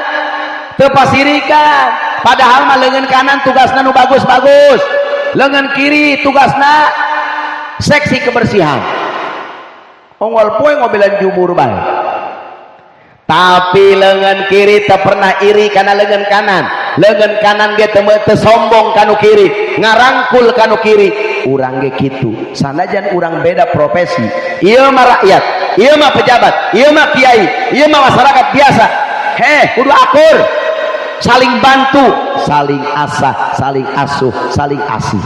teu pasirikan. Padahal mah lengan kanan tugasna nu bagus-bagus, lengan kiri tugasna seksi kebersihan. Ongol poe ngobelan jubur bae, tapi lengan kiri teu pernah iri kana lengan kanan, lengan kanan ge teu sombong kanu kiri, ngarangkul kanu kiri. Urang ge kitu, sanajan urang beda profesi, ieu mah rakyat, ieu mah pejabat, ieu mah kiai, ieu mah masyarakat biasa, heh kudu akur, saling bantu, saling asah, saling asuh, saling asih.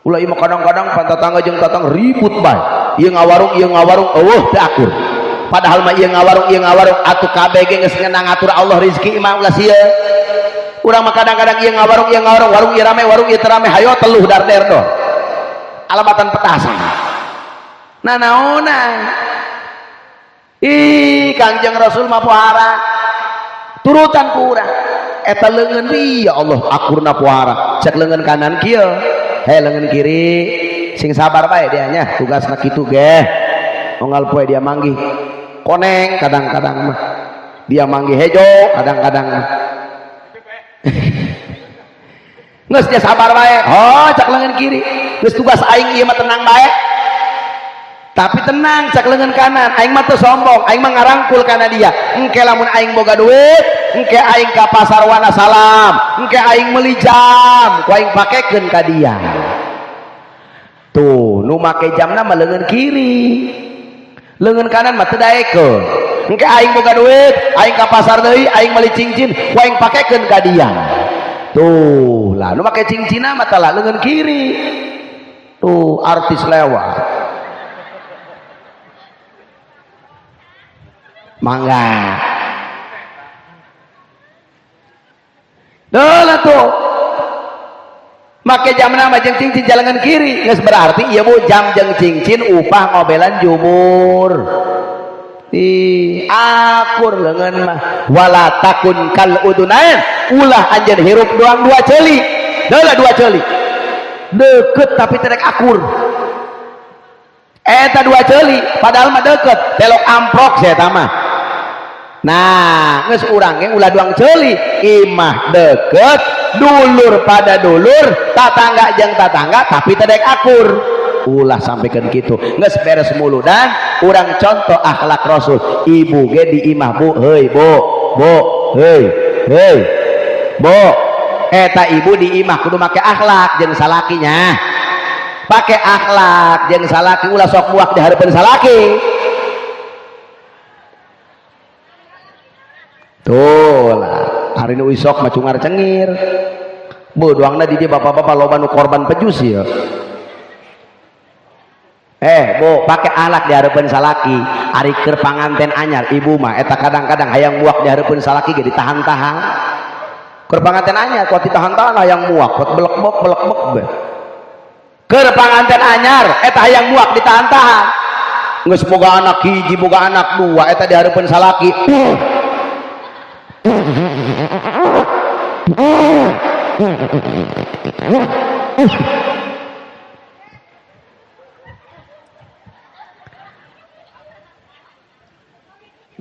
Ulah ieu mah kadang-kadang pan tetangga jeung tetangga ribut bae, ieu ngawarung ieu ngawarung, eueuh teu akur. Padahal mah ieu ngawarung ieu ngawarung, atuh kabeh ge geus ngenang ngatur Allah rezeki mah ulah sieun. Urang mah kadang-kadang ieu ngawarung ieu ngawarung, warung ieu rame, warung ieu teu rame, hayo teluh darder doh. Alamatan petasan. Nah naona? Ih, Kangjeng Rasul mah pohara. Turutan ku urang. Eta leungeun ya Allah akurna pohara. Cek leungeun kanan kieu, hei leungeun kiri sing sabar bae dia nya, tugasna kitu ge. Onggal poe dia manggih koneng kadang-kadang mah. Dia manggih hejo kadang-kadang mah. Geus dia sabar bae. Oh, cek leungeun kiri. Geus tugas aing ieu mah tenang bae. Tapi tenang cek leungeun kanan, aing mah teu sombong, aing mah ngarangkul kana dia. Engke lamun aing boga duit, engke aing ka pasar Wanasalam, engke aing meuli jam, ku aing pakekeun ka dia. Tuh, nu make jamna mah leungeun kiri. Leungeun kanan mah teu daekeun. Engke aing boga duit, aing ka pasar deui, aing meuli cincin, ku aing pakekeun ka dia. Tuh, lah nu make cincinna mah tah leungeun kiri. Tuh, artis lewat. Mangga. Duh lah tuh. Make jamna mah jeung cincin jalangan kiri, geus berarti ieu bu jam jeung cincin upah ngobelan jubur. Ih, akur leungeun mah. Wala takun kal udunain, ulah anjeun hirup doang dua ceuli. Deula dua ceuli. Deket tapi terek akur. Eta dua ceuli padahal mah deket, telok amprok saya mah. Nah, geus urang ge ulah duang ceuli, imah deket, dulur pada dulur, tatangga jeung tatangga tapi tedek akur. Ulah sampaikan kitu. Geus beres muludan, urang contoh akhlak Rasul. Ibu ge di imah bu, heuy bu, bu, heuy, heuy. Bu, eta ibu di imah kudu make akhlak jeung salakinya. Pake akhlak jeung salaki, ulah sok muak di hareupeun salaki. Tuh lah, hari nu isok mah cungar cengir. Bu, doangna di dia bapak-bapak loba nu korban pejus ya. Bu, pake akhlak di hareupeun salaki. Ari keur panganten anyar ibu mah eta kadang-kadang hayang muak di hareupeun salaki ge ditahan-tahan. Keur panganten anyar kuat ditahan-tahan hayang muak, kuat belekbek belekbek be. Keur panganten anyar eta hayang muak ditahan-tahan. Geus boga anak hiji, boga anak dua, eta di hareupeun salaki.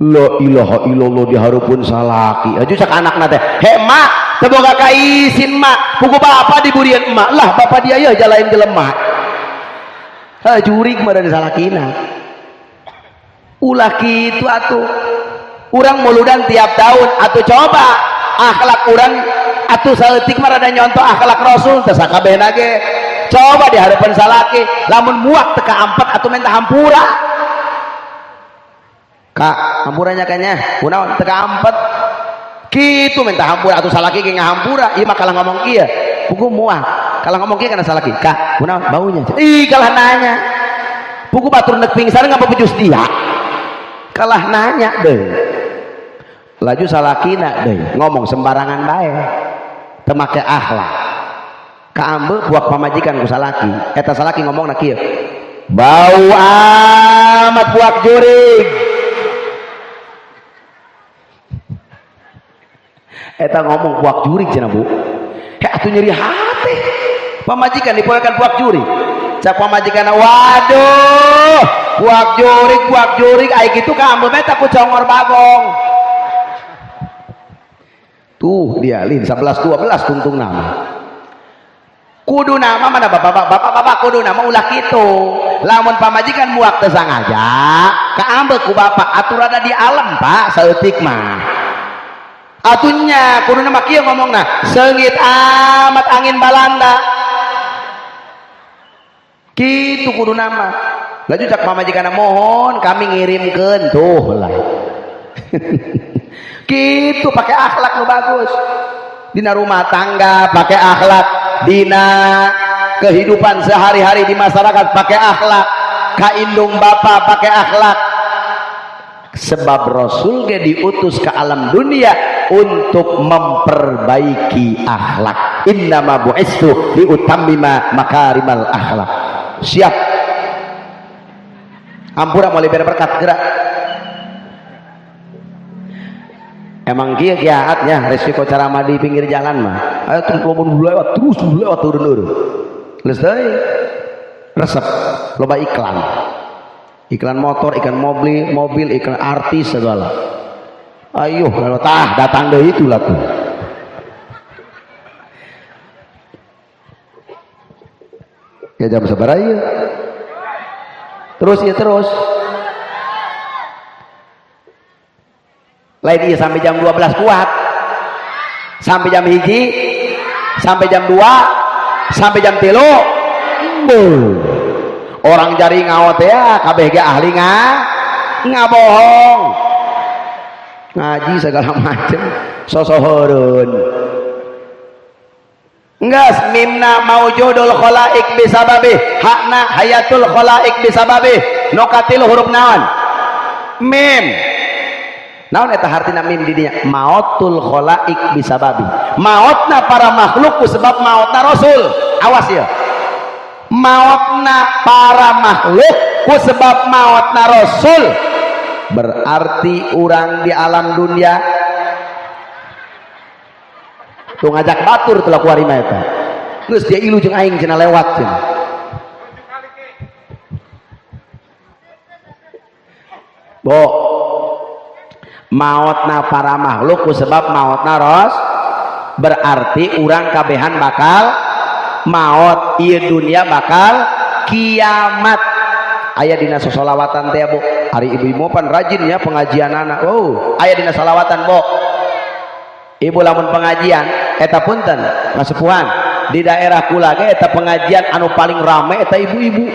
La ilaha illallah di hareupeun salaki. Aju cak anakna teh, "He mak, teu boga kaisin mak, pugu bapa diburian emak." Lah bapa dia ya jalain jelema. Heh, jurig meureun salakina. Ulah kitu atuh. Urang muludan tiap tahun atuh, coba akhlak urang atuh saeutik mah rada nyontoh akhlak Rasul teh sakabehna ge. Coba di hadapan salaki lamun muak teu kaempet atuh minta hampura. Kak, hampuranya kayaknya kunaon teu kaempet. Kitu minta hampura atuh salaki ge ngahampura. Ieu mah kalah ngomong kieu. Pugu muak. Kalah ngomong kieu kana salaki. Kak, kunaon baunya? Ih, kalah nanya. Pugu batur nek pingsan ngapepejus dia. Kalah nanya deh. Laju salakina deh ngomong sembarangan bae. Teu make akhlak. Kaambe buak pamajikan ku salaki. Eta salaki ngomongna kieu. Bau amat buak jurig. Eta ngomong buak jurig cenah Bu. Heh atuh nyeri hati. Pamajikan dipoekan buak jurig. Cak pamajikan, waduh, buak jurig ai kitu kaambe mah ku congor bagong. Tuh dia lin 11 12 tungtung nama. Kudu nama mana bapak-bapak, bapak-bapak kudu nama ulah kitu. Lamun pamajikan muak teu sangaja, kaambe ku bapak atuh rada di alam Pak saeutik mah. Atunya kudu nama kieu ngomongna, seungit amat angin balanda. Kitu kudu nama. Laju cak pamajikan mohon kami ngirimkeun tuh lah. Kitu pakai akhlak nu bagus. Dina rumah tangga pakai akhlak, dina kehidupan sehari-hari di masyarakat pakai akhlak, ka indung bapa pakai akhlak. Sebab Rasul ge diutus ke alam dunia untuk memperbaiki akhlak. Innama bu'istu liutammima makarimal akhlak. Siap. Ampura mulai berkat gerak. Emang kieu kiaatnya resiko ceramah di pinggir jalan mah. Ayo terus loba lewat terus lewat turun-turun. Geus deui. Resep loba iklan. Iklan motor, iklan mobil, iklan artis segala. Ayo kalau tah datang deui itulah tuh. Ya jam sabaraha ieu? Terus ya terus. Lain iya sampai jam 12 kuat. Sampai jam 1, sampai jam 2, sampai jam 3. Orang jari ngaot ya, kabeh ge ahli ngabohong. Ngaji segala macem sosohorun. Enggas mimna maujudul khalaik bisababih, hakna hayatul khalaik bisababih. Nokatil huruf naon? Mim. Naon eta hartina mim di dinya? Mautul khalaik bisababi. Mautna para makhluk ku sebab mautna Rasul. Awas ya. Mautna para makhluk ku sebab mautna Rasul. Berarti urang di alam dunia tuh ngajak batur telah kuari mah eta. Geus dia ilu jeung aing cenah lewat cenah. Bo, mautna para makhluk ku sebab mautna Ros, berarti urang kabehan bakal maut, ieu dunia bakal kiamat. Aya dina sosolawatan teh Bu, ari ibu-ibu pan rajin ya pengajian anak. Oh, aya dina solawatan Bu. Ibu lamun pengajian eta punten kasepuhan di daerah kula ge eta pengajian anu paling rame eta ibu-ibu.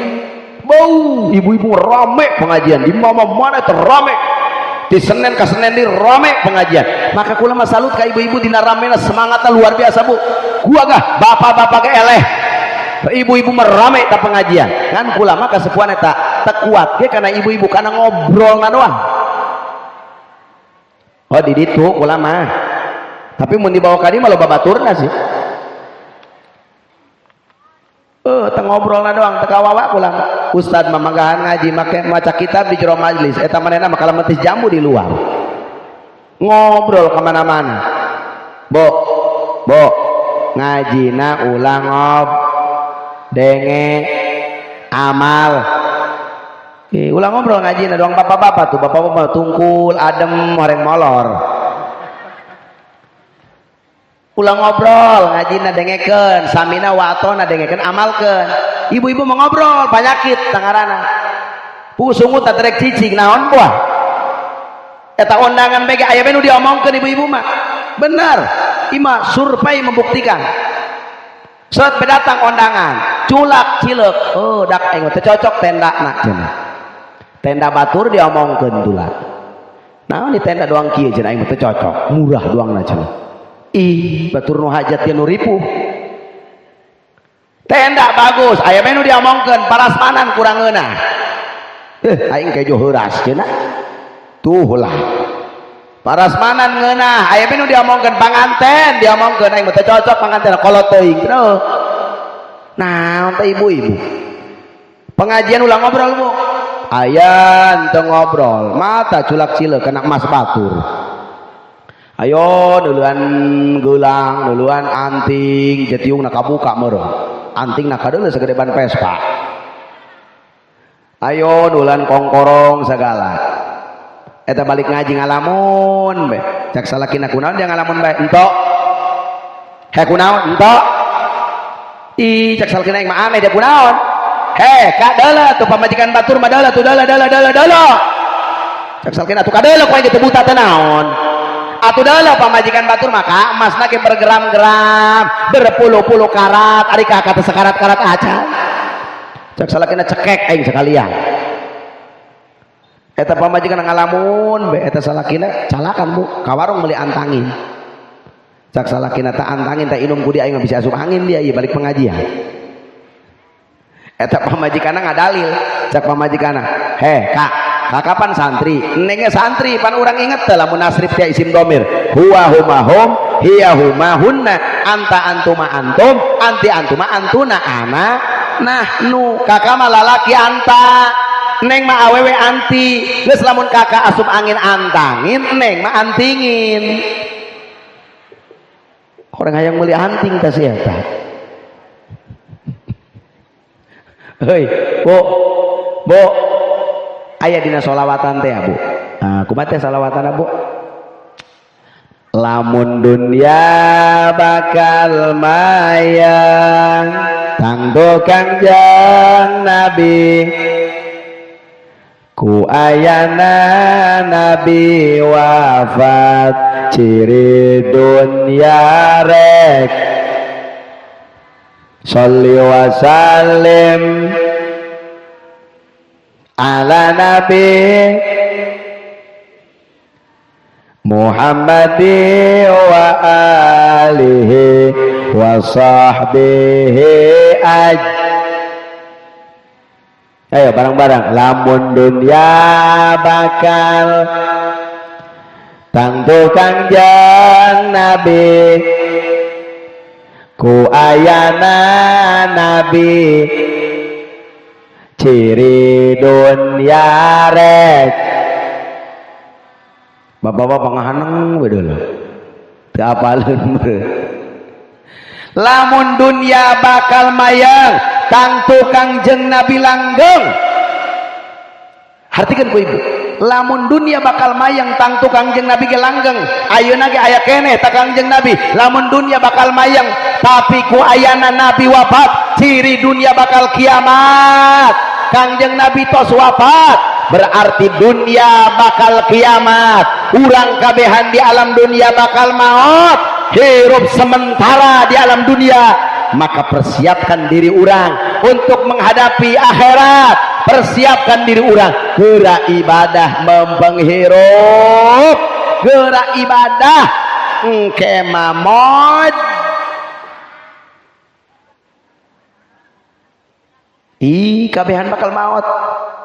Bau, ibu-ibu rame pengajian di mana-mana eta rame. Di Senin ke Senin di rame pengajian. Maka kula mah salut ka ibu-ibu dina ramena semangatna luar biasa Bu. Gua gah bapak-bapak ge eleh. Ibu-ibu mah rame ta pengajian. Ngan kula mah kasepuhan eta teu kuat ge kana ibu-ibu kana ngobrolna doang. Oh di ditu kula mah. Tapi mun dibawa ka dieu mah loba baturna sih. Teu ngobrolna doang teu kawawa kula mah. Ustad mamagahan ngaji make maca kitab di jero majelis eta manehna mah kalametis jambu di luar. Ngobrol ka mana-mana. Bo, bo, ngajina ulah ngob denge amal. Ulah ngobrol ngajina doang bapak-bapak tuh, bapak-bapak tungkul adem horeng molor. Ulah ngobrol ngajina dengekeun, samina wa atona dengekeun amalkeun. Ibu-ibu mau ngobrol penyakit tangarana. Pusungut rek cicing naon buah. Eta undangan bege aya nu diomongkeun ibu-ibu mah. Bener. Ima survei membuktikan. Saat berdatang undangan, culak cileuk. Oh, dak aing teu cocok tendana cenah. Tenda batur diomongkeun tula. Naon di tenda doang kieu cenah aing teu cocok, murah doangna cenah. Ih, batur nu hajat dia nu ripuh. Tenda bagus, aya menu diomongkeun parasmanan kurang ngeunah. Aing kejo heuras cenah. Tuh lah. Parasmanan ngeunah, aya menu diomongkeun panganten, diomongkeun aing teu cocok panganten kolot teuing. Naon teh ibu-ibu? Pengajian ulah ngobrol, Bu. Aya teu ngobrol, mata culak cileuk kena emas batur. Ayo duluan gelang, duluan anting, jetiung na kabuka meureun. Anting na kadeuleu segede ban Vespa. Ayo duluan kongkorong segala. Eta balik ngaji ngalamun be. Cak salakina kunaon dia ngalamun bae? Entok. He kunaon? Entok. Ih, cak salakina yang mah aneh dia kunaon? He, kak deuleu tuh pamajikan batur mah deuleu tuh deuleu deuleu deuleu deuleu. Cak salakina tuh kadeuleu ku aing teu buta teh naon? Atuh deuleu pamajikan batur maka emasna ge bergeram-geram, berpuluh-puluh karat, ari kakak teh sekarat-karat acan. Cak salakina cekek aing sekalian. Eta pamajikan ngalamun be eta salakina calakan Bu, ka warung meuli antangin. Cak salakina teh antangin teh inum ku dia aing bisa asup angin dia ieu balik pengajian. Eta pamajikanna ngadalil, cak pamajikanna, "Heh, Kak, kakapan santri?" Nengnya santri pan urang inget teh lamun nasrif teh isim domir. Huwa huma hum, hiya huma hunna, anta antuma antum, anti antuma antuna, ana nahnu. Kakak mah lalaki anta, neng mah awewe anti. Geus lamun kakak asup angin antangin, neng mah antingin. Orang hayang meuli anting teh si eta. Hei, Bu. Bu. Aya dina sholawatan teh, Bu. Nah, kumaha teh sholawatan, Bu? Lamun dunya bakal mayang tangto Kangjeng Nabi ku ayana Nabi wafat ciri dunya rek sholli wa sallim ala Nabi Muhammadi wa alihi wa sahbihi aj. Ayo bareng-bareng. Lamun dunya bakal tangtu Kangjeng Nabi ku ayana Nabi ciri dunya rek. Bapak-bapak ngahaneng we deuleu. Teu apaleun meureun. Lamun dunya bakal mayang tangtu Kangjeng Nabi langgeng. Hartikeun ku ibu. Lamun dunia bakal mayang tangtu Kangjeng Nabi ge langgeng. Ayeuna ge aya keneh ta Kangjeng Nabi. Lamun dunia bakal mayang tapi ku ayana Nabi wafat, ciri dunia bakal kiamat. Kangjeng Nabi tos wafat, berarti dunia bakal kiamat. Urang kabehan di alam dunia bakal maut, hirup sementara di alam dunia. Maka persiapkan diri urang untuk menghadapi akhirat. Persiapkan diri urang gerak ibadah mempenghirup, gerak ibadah engke mamod. Ih, kabehan bakal maut.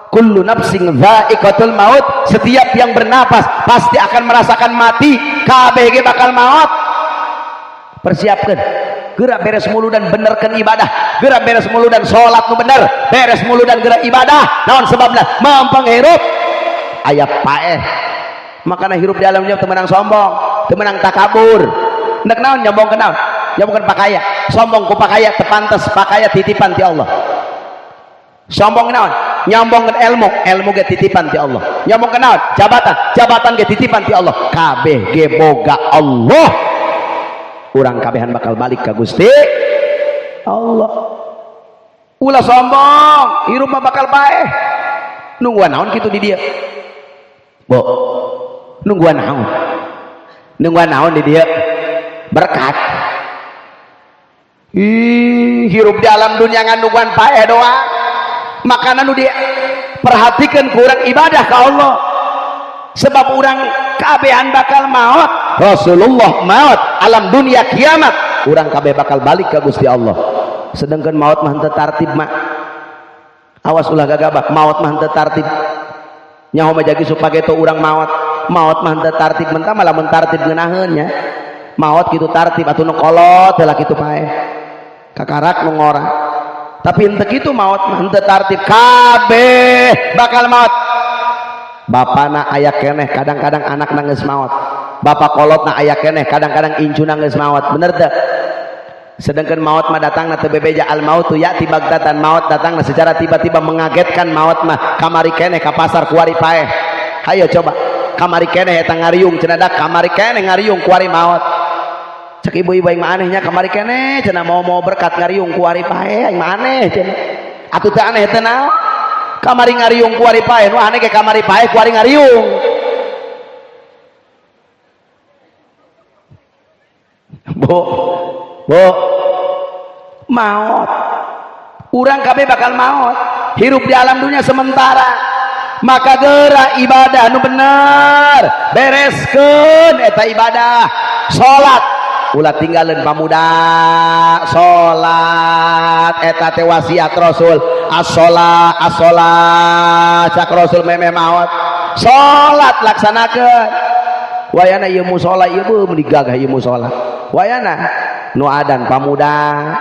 Kullu nafsin dha'iqatul maut. Setiap yang bernapas pasti akan merasakan mati. KBG bakal maut. Persiapkan. Gerak beres mulu dan benerkan ibadah. Gerak beres mulu dan sholat nu bener. Beres mulu dan gerak ibadah. Naon sebabna? Mempenghirup. Aya paeh. Makana hirup di alam dunia teu meunang sombong, teu meunang takabur. Nek naon nyombong ke naon? Nyombongkeun pakaya. Sombong ku pakaya teu pantes, pakaya titipan ti Allah. Sombong naon? Nyombongkeun ilmu, ilmu ge titipan ti Allah. Nyombongkeun naon? Jabatan, jabatan ge titipan ti Allah. Kabeh ge boga Allah. Urang kabehan bakal balik ka Gusti Allah. Ulah sombong, hirup mah bakal paeh. Nungguan naon kitu di dieu? Bo, nungguan naon? Nungguan naon di dieu? Berkat. Ih, hirup di alam dunia ngan nungguan paeh doang. Makanan nu diperhatikan kurang ibadah ka Allah. Sebab urang kabehan bakal maut. Rasulullah maut, alam dunia kiamat, urang kabeh bakal balik ke Gusti Allah. Sedangkan maut mah henteu tartib mak. Awas ulah gagabah, maut mah henteu tartib. Nyaho mah jagi supageto urang maut. Maut mah henteu tartib mentah malah mun tartib ngeunaheun nya. Maut kitu tartib atuh nu kolot heula kitu paeh. Kakarak nu ngora. Tapi henteu kitu maut mah henteu tartib, kabeh bakal maut. Bapana aya keneh kadang-kadang anakna geus maot. Bapak kolotna aya keneh kadang-kadang incuna geus maot. Bener teu? Sedangkan maut mah datangna teu bebeja, al mautu ya'ti bagdatan, maut datangna secara tiba-tiba mengagetkan. Maut mah kamari keneh ka pasar kuari paeh. Hayo coba kamari keneh eta ngariung cenah, dak kamari keneh ngariung kuari maut. Cek ibu-ibu aing mah anehnya, kamari keneh cenah mau-mau berkat ngariung kuari paeh, aing mah aneh cenah. Atuh teu aneh teu naon? Kamari ngariung kuari paeh, nu aneh ge kamari paeh kuari ngariung. Bu, bu, maut. Urang kabeh bakal maut. Hirup di alam dunia sementara. Maka geura ibadah nu bener, bereskeun eta ibadah. Salat ulah tinggalin pamuda, salat eta teh wasiat Rasul. As-shalah, as-shalah cak Rasul memeh maot. Salat laksanakeun. Wayana ieu musala ieu beuh meuni gagah ieu musala. Wayana nu adan pamuda.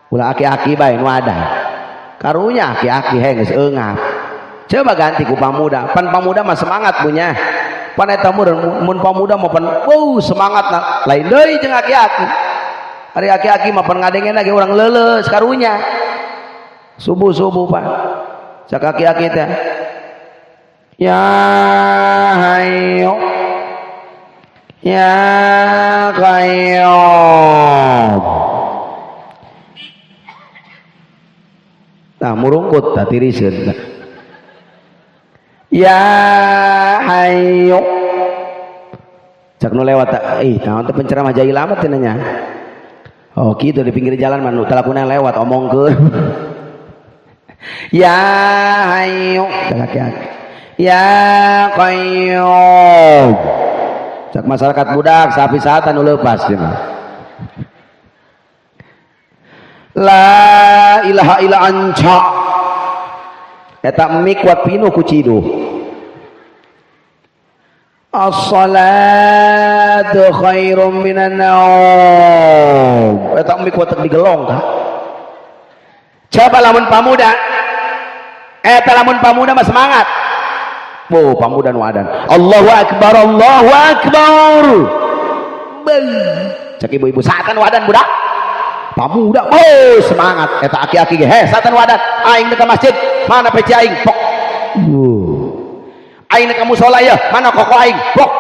Ulah aki-aki bae nu adan. Karunya aki-aki heh geus eungap. Coba ganti ku pamuda. Pan pamuda mah semangat punya. Pan eta mun pamuda mah pan wow semangat na. Lain deui jeung aki-aki. Ari aki-aki mah pan ngadengena ge urang leuleus karunya. Subuh-subuh pan. Cak aki-aki teh. Ya hayu ya qayyum. Nah murungkut tah tiriseun. Ya hayu. Cak nu lewat tah, ih naon teh penceramah jahil amat teh nya. Oh kitu di pinggir jalan mah nu talakuna lewat omongkeun. Ya hayu cak aki-aki. Ya qayyum. Cak masyarakat budak sapi saatan nu leupas cenah. La ilaha illa anta. Eta mik kuat pinuh ku ciduh. As-salatu khairum minan naum. Eta mik kuat digelong ka. Coba lamun pamuda. Eta lamun pamuda mah semangat. Oh, pamuda nu adan. Allahu akbar, Allahu akbar. Beuh. Cek ibu-ibu saatan wadan budak. Pamuda, oh semangat. Eta aki-aki ge, heh saatan wadan. Aing ka masjid, mana peci aing? Pok. Aing ka musala ya, mana koko aing? Pok.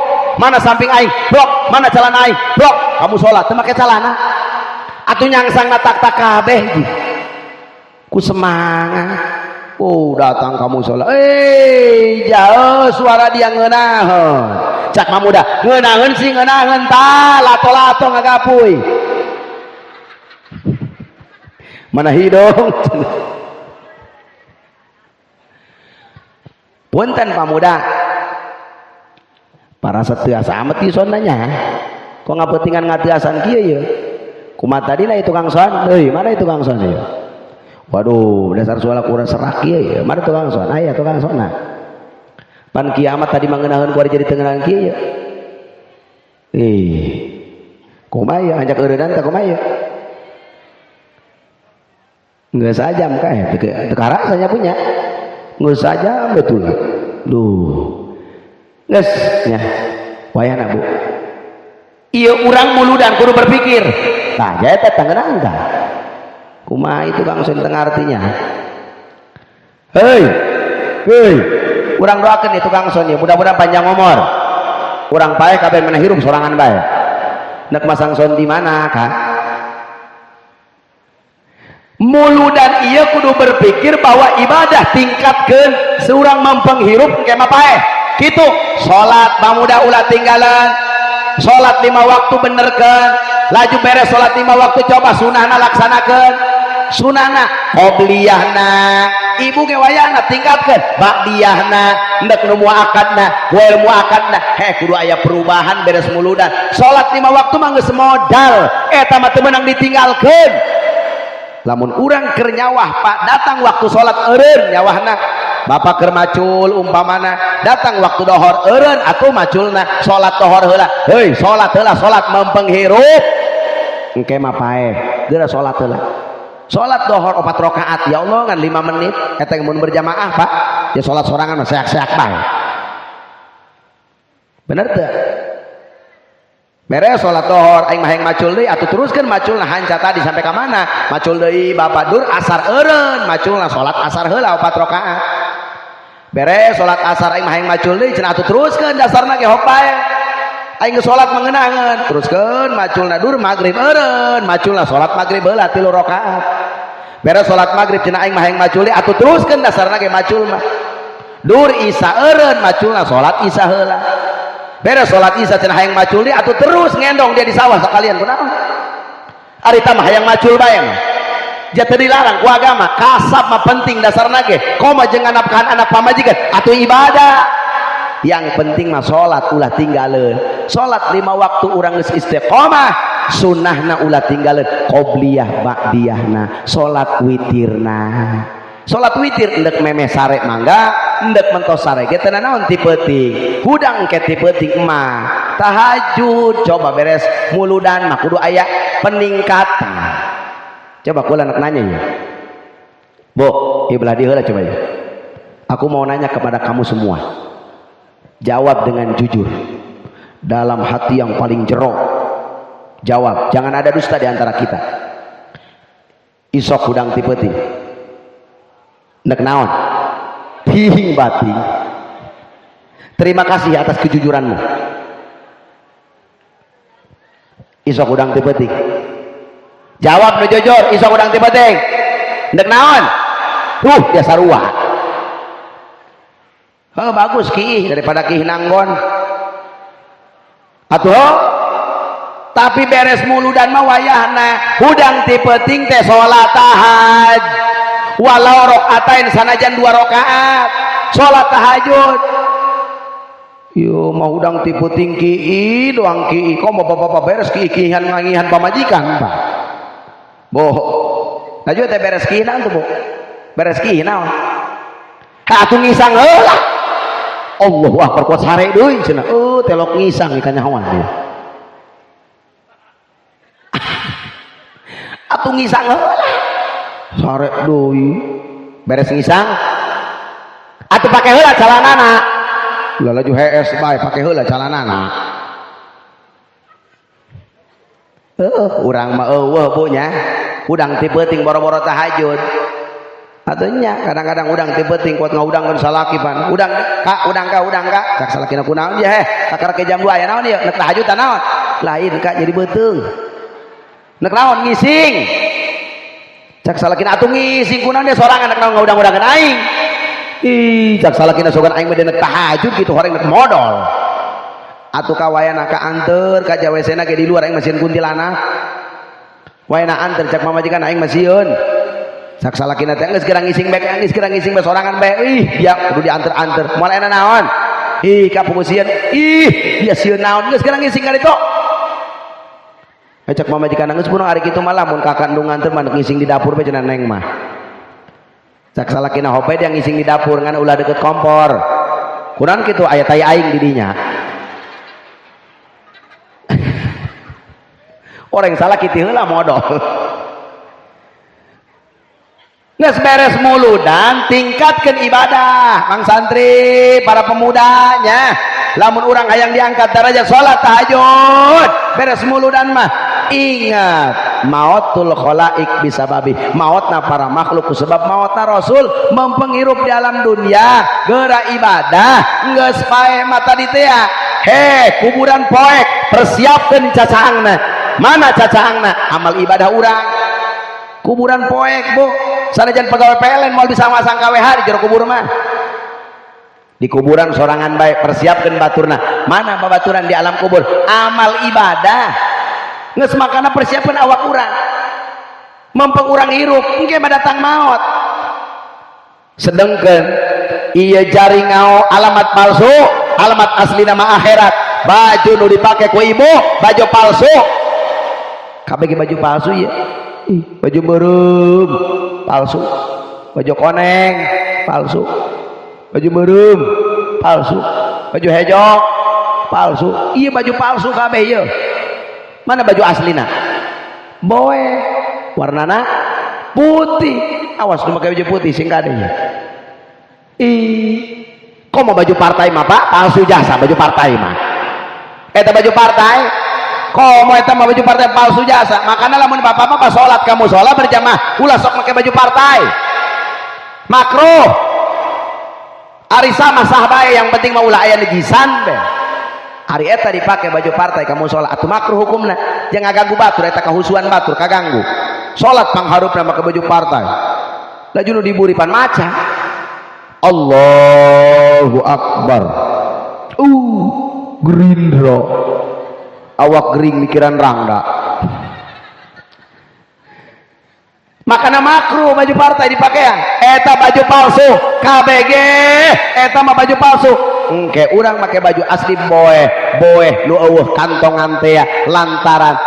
Mana samping aing? Pok. Mana celana aing? Pok. Ka musala teu make celana. Atuh nyangsangna tak-tak kabeh. Ku semangat. Oh datang kamu sholat, jauh suara dia ngeunaheun. Cak pamuda ngeunaheun sih ngeunaheun tah lato-lato ngagapuy. Mana hidung. Punten pamuda. Para setiasa amat ieu sonanya. Kok ngapentingan ngatiasan kieu ye? Kumaha tadina ieu tukang son? Euy, mana ieu tukang son ieu? Waduh, dasar suara kurang serak kieu ye. Mana tukang son? Aya tukang sonna. Pan kiamat tadi mangeunaheun ku ari jadi tengenaan kieu ye. Ih. Kumaha ieu anjak eureunana teh kumaha ieu? Geus sajam kae, teu karasa nya punya. Geus sajam betul. Duh. Geus nya. Wayahna Bu. Ieu urang muludan kudu berpikir. Tah, eta tengenaan tah. Kumaha itu Kang Sun tengah artinya? Hei, hei, urang doakeun itu Kang Sun ya, mudah-mudahan panjang umur. Urang paeh kabeh mana hirup sorangan bae. Nek masang son di mana, Kak? Muludan ieu kudu berpikir bahwa ibadah tingkatkeun seurang mempeng hirup engke mah paeh. Kitu salat pamuda ulah tinggalan, salat 5 waktu benerkeun, laju beres salat 5 waktu coba sunahna laksanakeun, sunahna qobliyahna ibu ge wayahna tingkatkeun, ba'diyahna endek nu muakadna wail muakadna, heh kudu aya perubahan beres muludan. Salat 5 waktu mah geus modal, eta mah teu meunang ditinggalkeun. Lamun urang keur nyawah pak, datang waktu salat eureun nyawahna, bapak keur macul umpamana, datang waktu dohor eureun atuh maculna, salat dohor heula, heuy salat heula, salat mempeng hirup engke mah paeh, geura salat heula. Salat dohor 4 rakaat, ya Allah ngan 5 menit eta mun berjamaah pak, ya salat sorangan mah seak-seak bae, bener teu? Beres salat dohor aing mah hayang macul deui atuh teruskeun maculna hanca tadi sampai ka mana macul deui bapak dur asar eureun maculna salat asar heula 4 rakaat. Beres salat asar aing mah hayang macul deui cenah atuh teruskeun dasarna ge hok bae aing geus salat mengenangan teruskeun maculna dur magrib eureun maculna salat magrib heula 3 rakaat. Beres salat magrib cenah aing mah hayang macul deui atuh teruskeun dasarna ge macul mah dur isya eureun maculna salat isya heula. Beres salat isya cenah hayang macul deui atuh terus ngendong dia di sawah sekalian kunaon ari tah mah hayang macul bae mah jatuh dilarang ku agama. Kasab mah penting dasarna ge koma jeung nganapkahan anak pamajikan atuh ibadah, yang penting mah salat ulah tinggaleun, salat 5 waktu urang geus istiqomah, sunahna ulah tinggaleun, qobliyah ba'diyahna, salat witirna. Salat witir endek memeh sare mangga, endek mentos sare ge teu nanaon ti peuting, hudang ke ti peuting mah tahajud. Coba beres muludan mah kudu aya peningkatan. Coba kula nak nanya ya Bu, ieu belah dieu heula coba ya. Aku mau nanya kepada kamu semua, jawab dengan jujur dalam hati yang paling jerok, jawab, jangan ada dusta di antara kita. Isok hudang ti peuting nek naon ting bating. Terima kasih atas kejujuranmu. Isok hudang ti peuting, jawab nu jujur, isok hudang ti peuting nek naon? Tuh dia sarua. Oh, bagus kiih daripada kiih nanggon atuh. Tapi beres muludan mah wayahna hudang ti peuting teh salat tahaj walau rokaatain sanajan 2 rakaat salat tahajud. Yo mau hudang ti peuting kiih doang kiih kok mau bapak-bapak beres kiih-kiihan ngangihan pamajikan pak boh laju teh beres kiih naon tuh bu, beres kiih naon ka atuh ngisang heula. Allahu akbar kuat sare deui cenah telok ngisang ikan nyahoan dia atuh ngisang heula sare deui beres ngisang atuh pake heula calanana ulah laju hees bae pake heula calanana. Urang mah eueuh bu nya hudang ti peuting boro-boro tahajud atuh nya kadang-kadang udang ti peuting kuat ngaudangkeun salaki pan udang ka udang ka udang ka cak salakina kunaon ye heh kakara ke jam 2 aya naon ieu nek tahajud naon lain ka jadi beuteung nek naon ngising cak salakina atuh ngising kunaon dia sorangan nek naon ngaudang-udangkeun aing ih cak salakina sogan aing mah nek tahajud kitu horeng nek modol atuh ka wayana ka anteur ka jawesena ge di luar aing mah sieun kuntilanak wayana anteur cak pamajikan aing mah sieun cak salakina teh geus geura ngising bae geus geura ngising bae sorangan bae ih dia kudu dianter-anter moal enak naon ih ka pungusieun ih dia sieun naon geus geura ngising ka ditu cak pamajikan geus bunuh ari kitu mah lamun ka kandung nganter mah ngising di dapur bae cenah neng mah cak salakina hope dia ngising di dapur ngan ulah deket kompor kunaon kitu aya tai aing di dinya. Orang salah kitu heula modal. Geus beres muludan tingkatkeun ibadah mang santri para pemudanya lamun urang hayang diangkat derajat salat tahajud beres muludan mah ingat mautul khalaik bisababi mautna para makhluk sebab mautna rasul mempenghirup di alam dunia geura ibadah geus paeh mata tadi teh he kuburan poek persiapkeun cacaangna mana cacaangna amal ibadah urang. Kuburan poek bu, sanajan pegawai PLN mau bisa masang KWH di jero kubur mah. Di kuburan sorangan baik, persiapkan baturna. Mana babaturan di alam kubur? Amal ibadah. Geus makana persiapkan awak urang. Mempeng urang hirup, engke mah datang maut. Sedengkeun ieu jari ngao alamat palsu, alamat asli nama akhirat. Baju nu dipake ku ibu, baju palsu. Kabeh baju palsu ya. Ih, baju beureum palsu. Baju koneng palsu. Baju beureum palsu. Baju hejo palsu. Iya baju palsu kabeh ieu. Mana baju aslina? Boe. Warnana putih. Awas nu make baju putih sing kade. Ih, kok mau baju partai mah Pak? Palsu jasa baju partai mah. Eta baju partai, kok mau eta mah baju partai palsu jasa. Makanya lamun bapak mah pas sholat kamu sholat berjamaah, ulah sok make baju partai. Makruh. Ari sama sah bae, yang penting mah ulah aya nejisan be. Ari eta dipake baju partai kamu sholat atuh makruh hukumna. Jangan ganggu batur eta kahusuan batur kaganggu. Sholat pangharupna make baju partai. Laju nu diburi pan maca. Allahu Akbar. Gerindra. Awak gering mikiran rangda. Makana makruh baju partai dipakaian. Eta baju palsu, KBG, eta mah baju palsu. Engke urang make baju asli boeh, boeh nu eueuh kantongan teh lantaran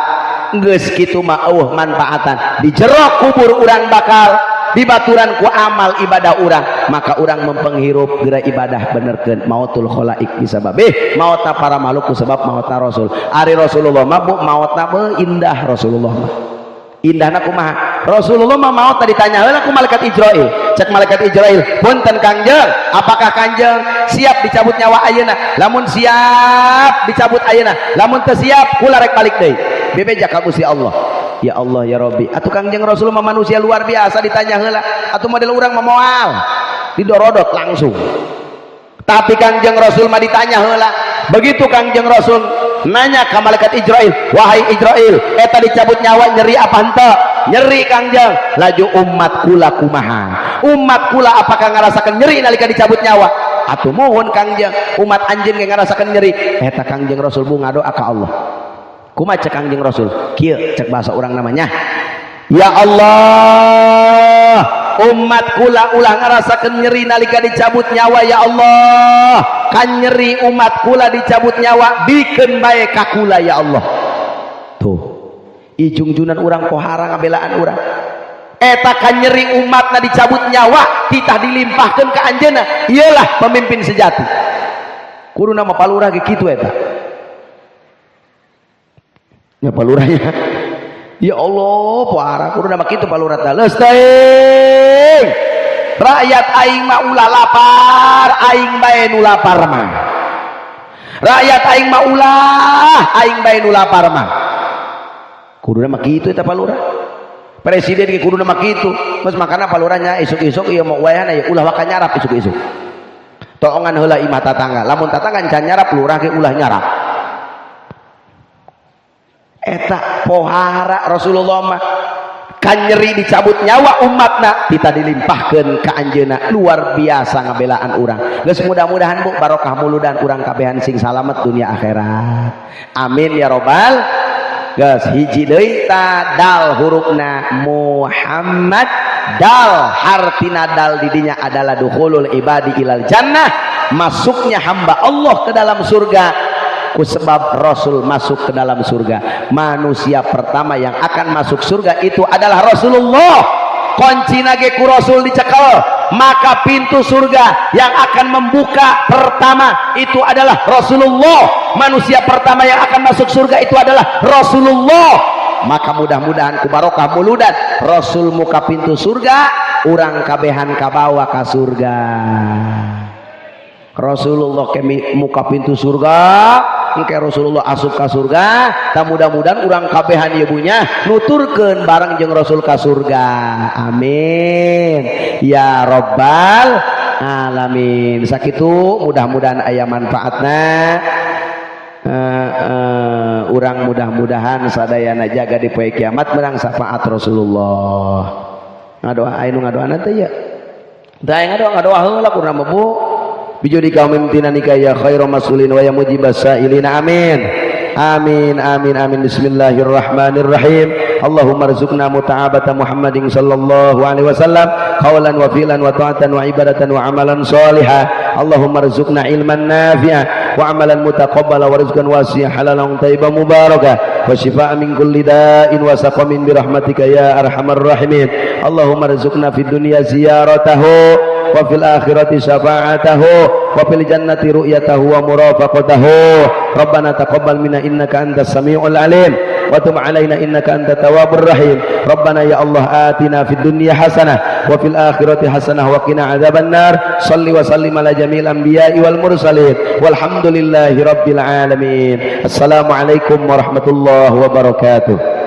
geus kitu mah eueuh manfaatan. Di jero kubur urang bakal dibaturan ku amal ibadah urang, maka urang mempenghirup geura ibadah benerkeun mautul khalaik bisababih mautna para makhluk ku sebab mautna rasul. Ari Rasulullah mah bu mautna beuh indah Rasulullah mah. Indahna kumaha? Rasulullah mah maut tadi ditanya heula ku malaikat Ijrail. Cek malaikat Ijrail, "Punten Kangjeng, apakah Kangjeng siap dicabut nyawa ayeuna?" Lamun siap dicabut ayeuna, lamun teu siap kula rek balik deui. Bebeja ka Gusti Allah. Ya Allah ya Rabbi, atuh Kangjeng Rasul mah manusia luar biasa ditanya heula, atuh model urang mah moal. Didorodot langsung. Tapi Kangjeng Rasul mah ditanya heula. Begitu Kangjeng Rasul nanya ke malaikat Ijrail, "Wahai Ijrail, eta dicabut nyawa nyeri apa henteu?" Nyeri Kangjeng. Laju umat kula kumaha? Umat kula apakah ngarasakan nyeri nalika dicabut nyawa? Atuh mohon Kangjeng, umat anjeun ge ngarasakan nyeri. Eta Kangjeng Rasul bu ngadoa ka Allah. Kumaha cek Kangjeng Rasul? Kieu cek bahasa urang namanya. Ya Allah, umat kula ulah ngarasakeun nyeri nalika dicabut nyawa ya Allah. Kan nyeri umat kula dicabut nyawa, bikeun bae ka kula ya Allah. Tuh, ijungjunan urang pohara ngabelaan urang. Eta kan nyeri umatna dicabut nyawa, titah dilimpahkeun ka anjeunna. Iyalah pemimpin sejati. Kudu nama palurah ge kitu eta. Ya palurahnya. Ya Allah, pohara kudu nama kitu palurah teh. Leus teuing. Rakyat aing mah ulah lapar, aing bae nu lapar mah. Rakyat aing mah ulah, aing bae nu lapar mah. Kuduna mah kitu eta palurah. Presiden ge kuduna mah kitu. Geus makana palurahnya isuk-isuk ieu mau wayahna ya ulah waka nyarap isuk-isuk. Toongan heula imah tatangga. Lamun tatangga can nyarap lurah ge ulah nyarap. Eta pohara Rasulullah mah kan nyeri dicabut nyawa umatna kita dilimpahkeun ka anjeunna. Luar biasa ngabelaan urang. Geus mudah-mudahan bu barokah muludan urang kabehan sing salamet dunia akhirat. Amin ya robbal. Geus hiji deui ta dal hurufna Muhammad. Dal hartina dal didinya adalah dukhulul ibadi ilal jannah, masuknya hamba Allah ke dalam surga. Ku sebab Rasul masuk ke dalam surga. Manusia pertama yang akan masuk surga itu adalah Rasulullah. Kunci nage ku Rasul dicekel, maka pintu surga yang akan membuka pertama itu adalah Rasulullah. Manusia pertama yang akan masuk surga itu adalah Rasulullah. Maka mudah-mudahan ku barokah muludan Rasul muka pintu surga, urang kabehan kabawa ka surga. Rasulullah kemi muka pintu surga, engke Rasulullah asup ka surga. Tak mudah-mudahan urang kabehan ieu bunya nuturkeun bareng jeung Rasul ka surga. Amin ya robbal alamin. Sakitu mudah-mudahan aya manfaatna. Amal urang mudah-mudahan sadayana jaga di poe kiamat menang syafaat Rasulullah. Ngadoa aya nu ngadoana teh ya. Teu aya ngadoa, ngadoa heula kurang mah Bu. Bijudika wa mimtinanika ya khairu mas'ulin wa ya mujibas sa'ilin. Amin. Amin amin amin. Bismillahirrahmanirrahim. Allahumma rzuqna muta'abata Muhammadin sallallahu alaihi wasallam qawlan wa fi'lan wa ta'atan wa ibadatan wa amalan salihah. Allahumma rzuqna ilman nafi'a wa amalan mutaqabbala wa rizqan wasi'a halalan thayyiban mubarakah wa shifaan min kulli da'in wa saqamin bi rahmatika ya arhamar rahimin. Allahumma rzuqna fid dunya ziyaratahu wa fil akhirati syafa'atahu wa fil jannati ru'yatahu wa murafaqatahu. Rabbana taqabbal minna innaka antas samiul alim wa tub alaina innaka antat tawwabur rahim. Rabbana ya Allah atina fid dunya hasanah wa fil akhirati hasanah wa qina adzaban nar. Salli wa sallim ala jamil anbiya'i wal mursalin walhamdulillahi rabbil alamin. Assalamualaikum warahmatullahi wabarakatuh.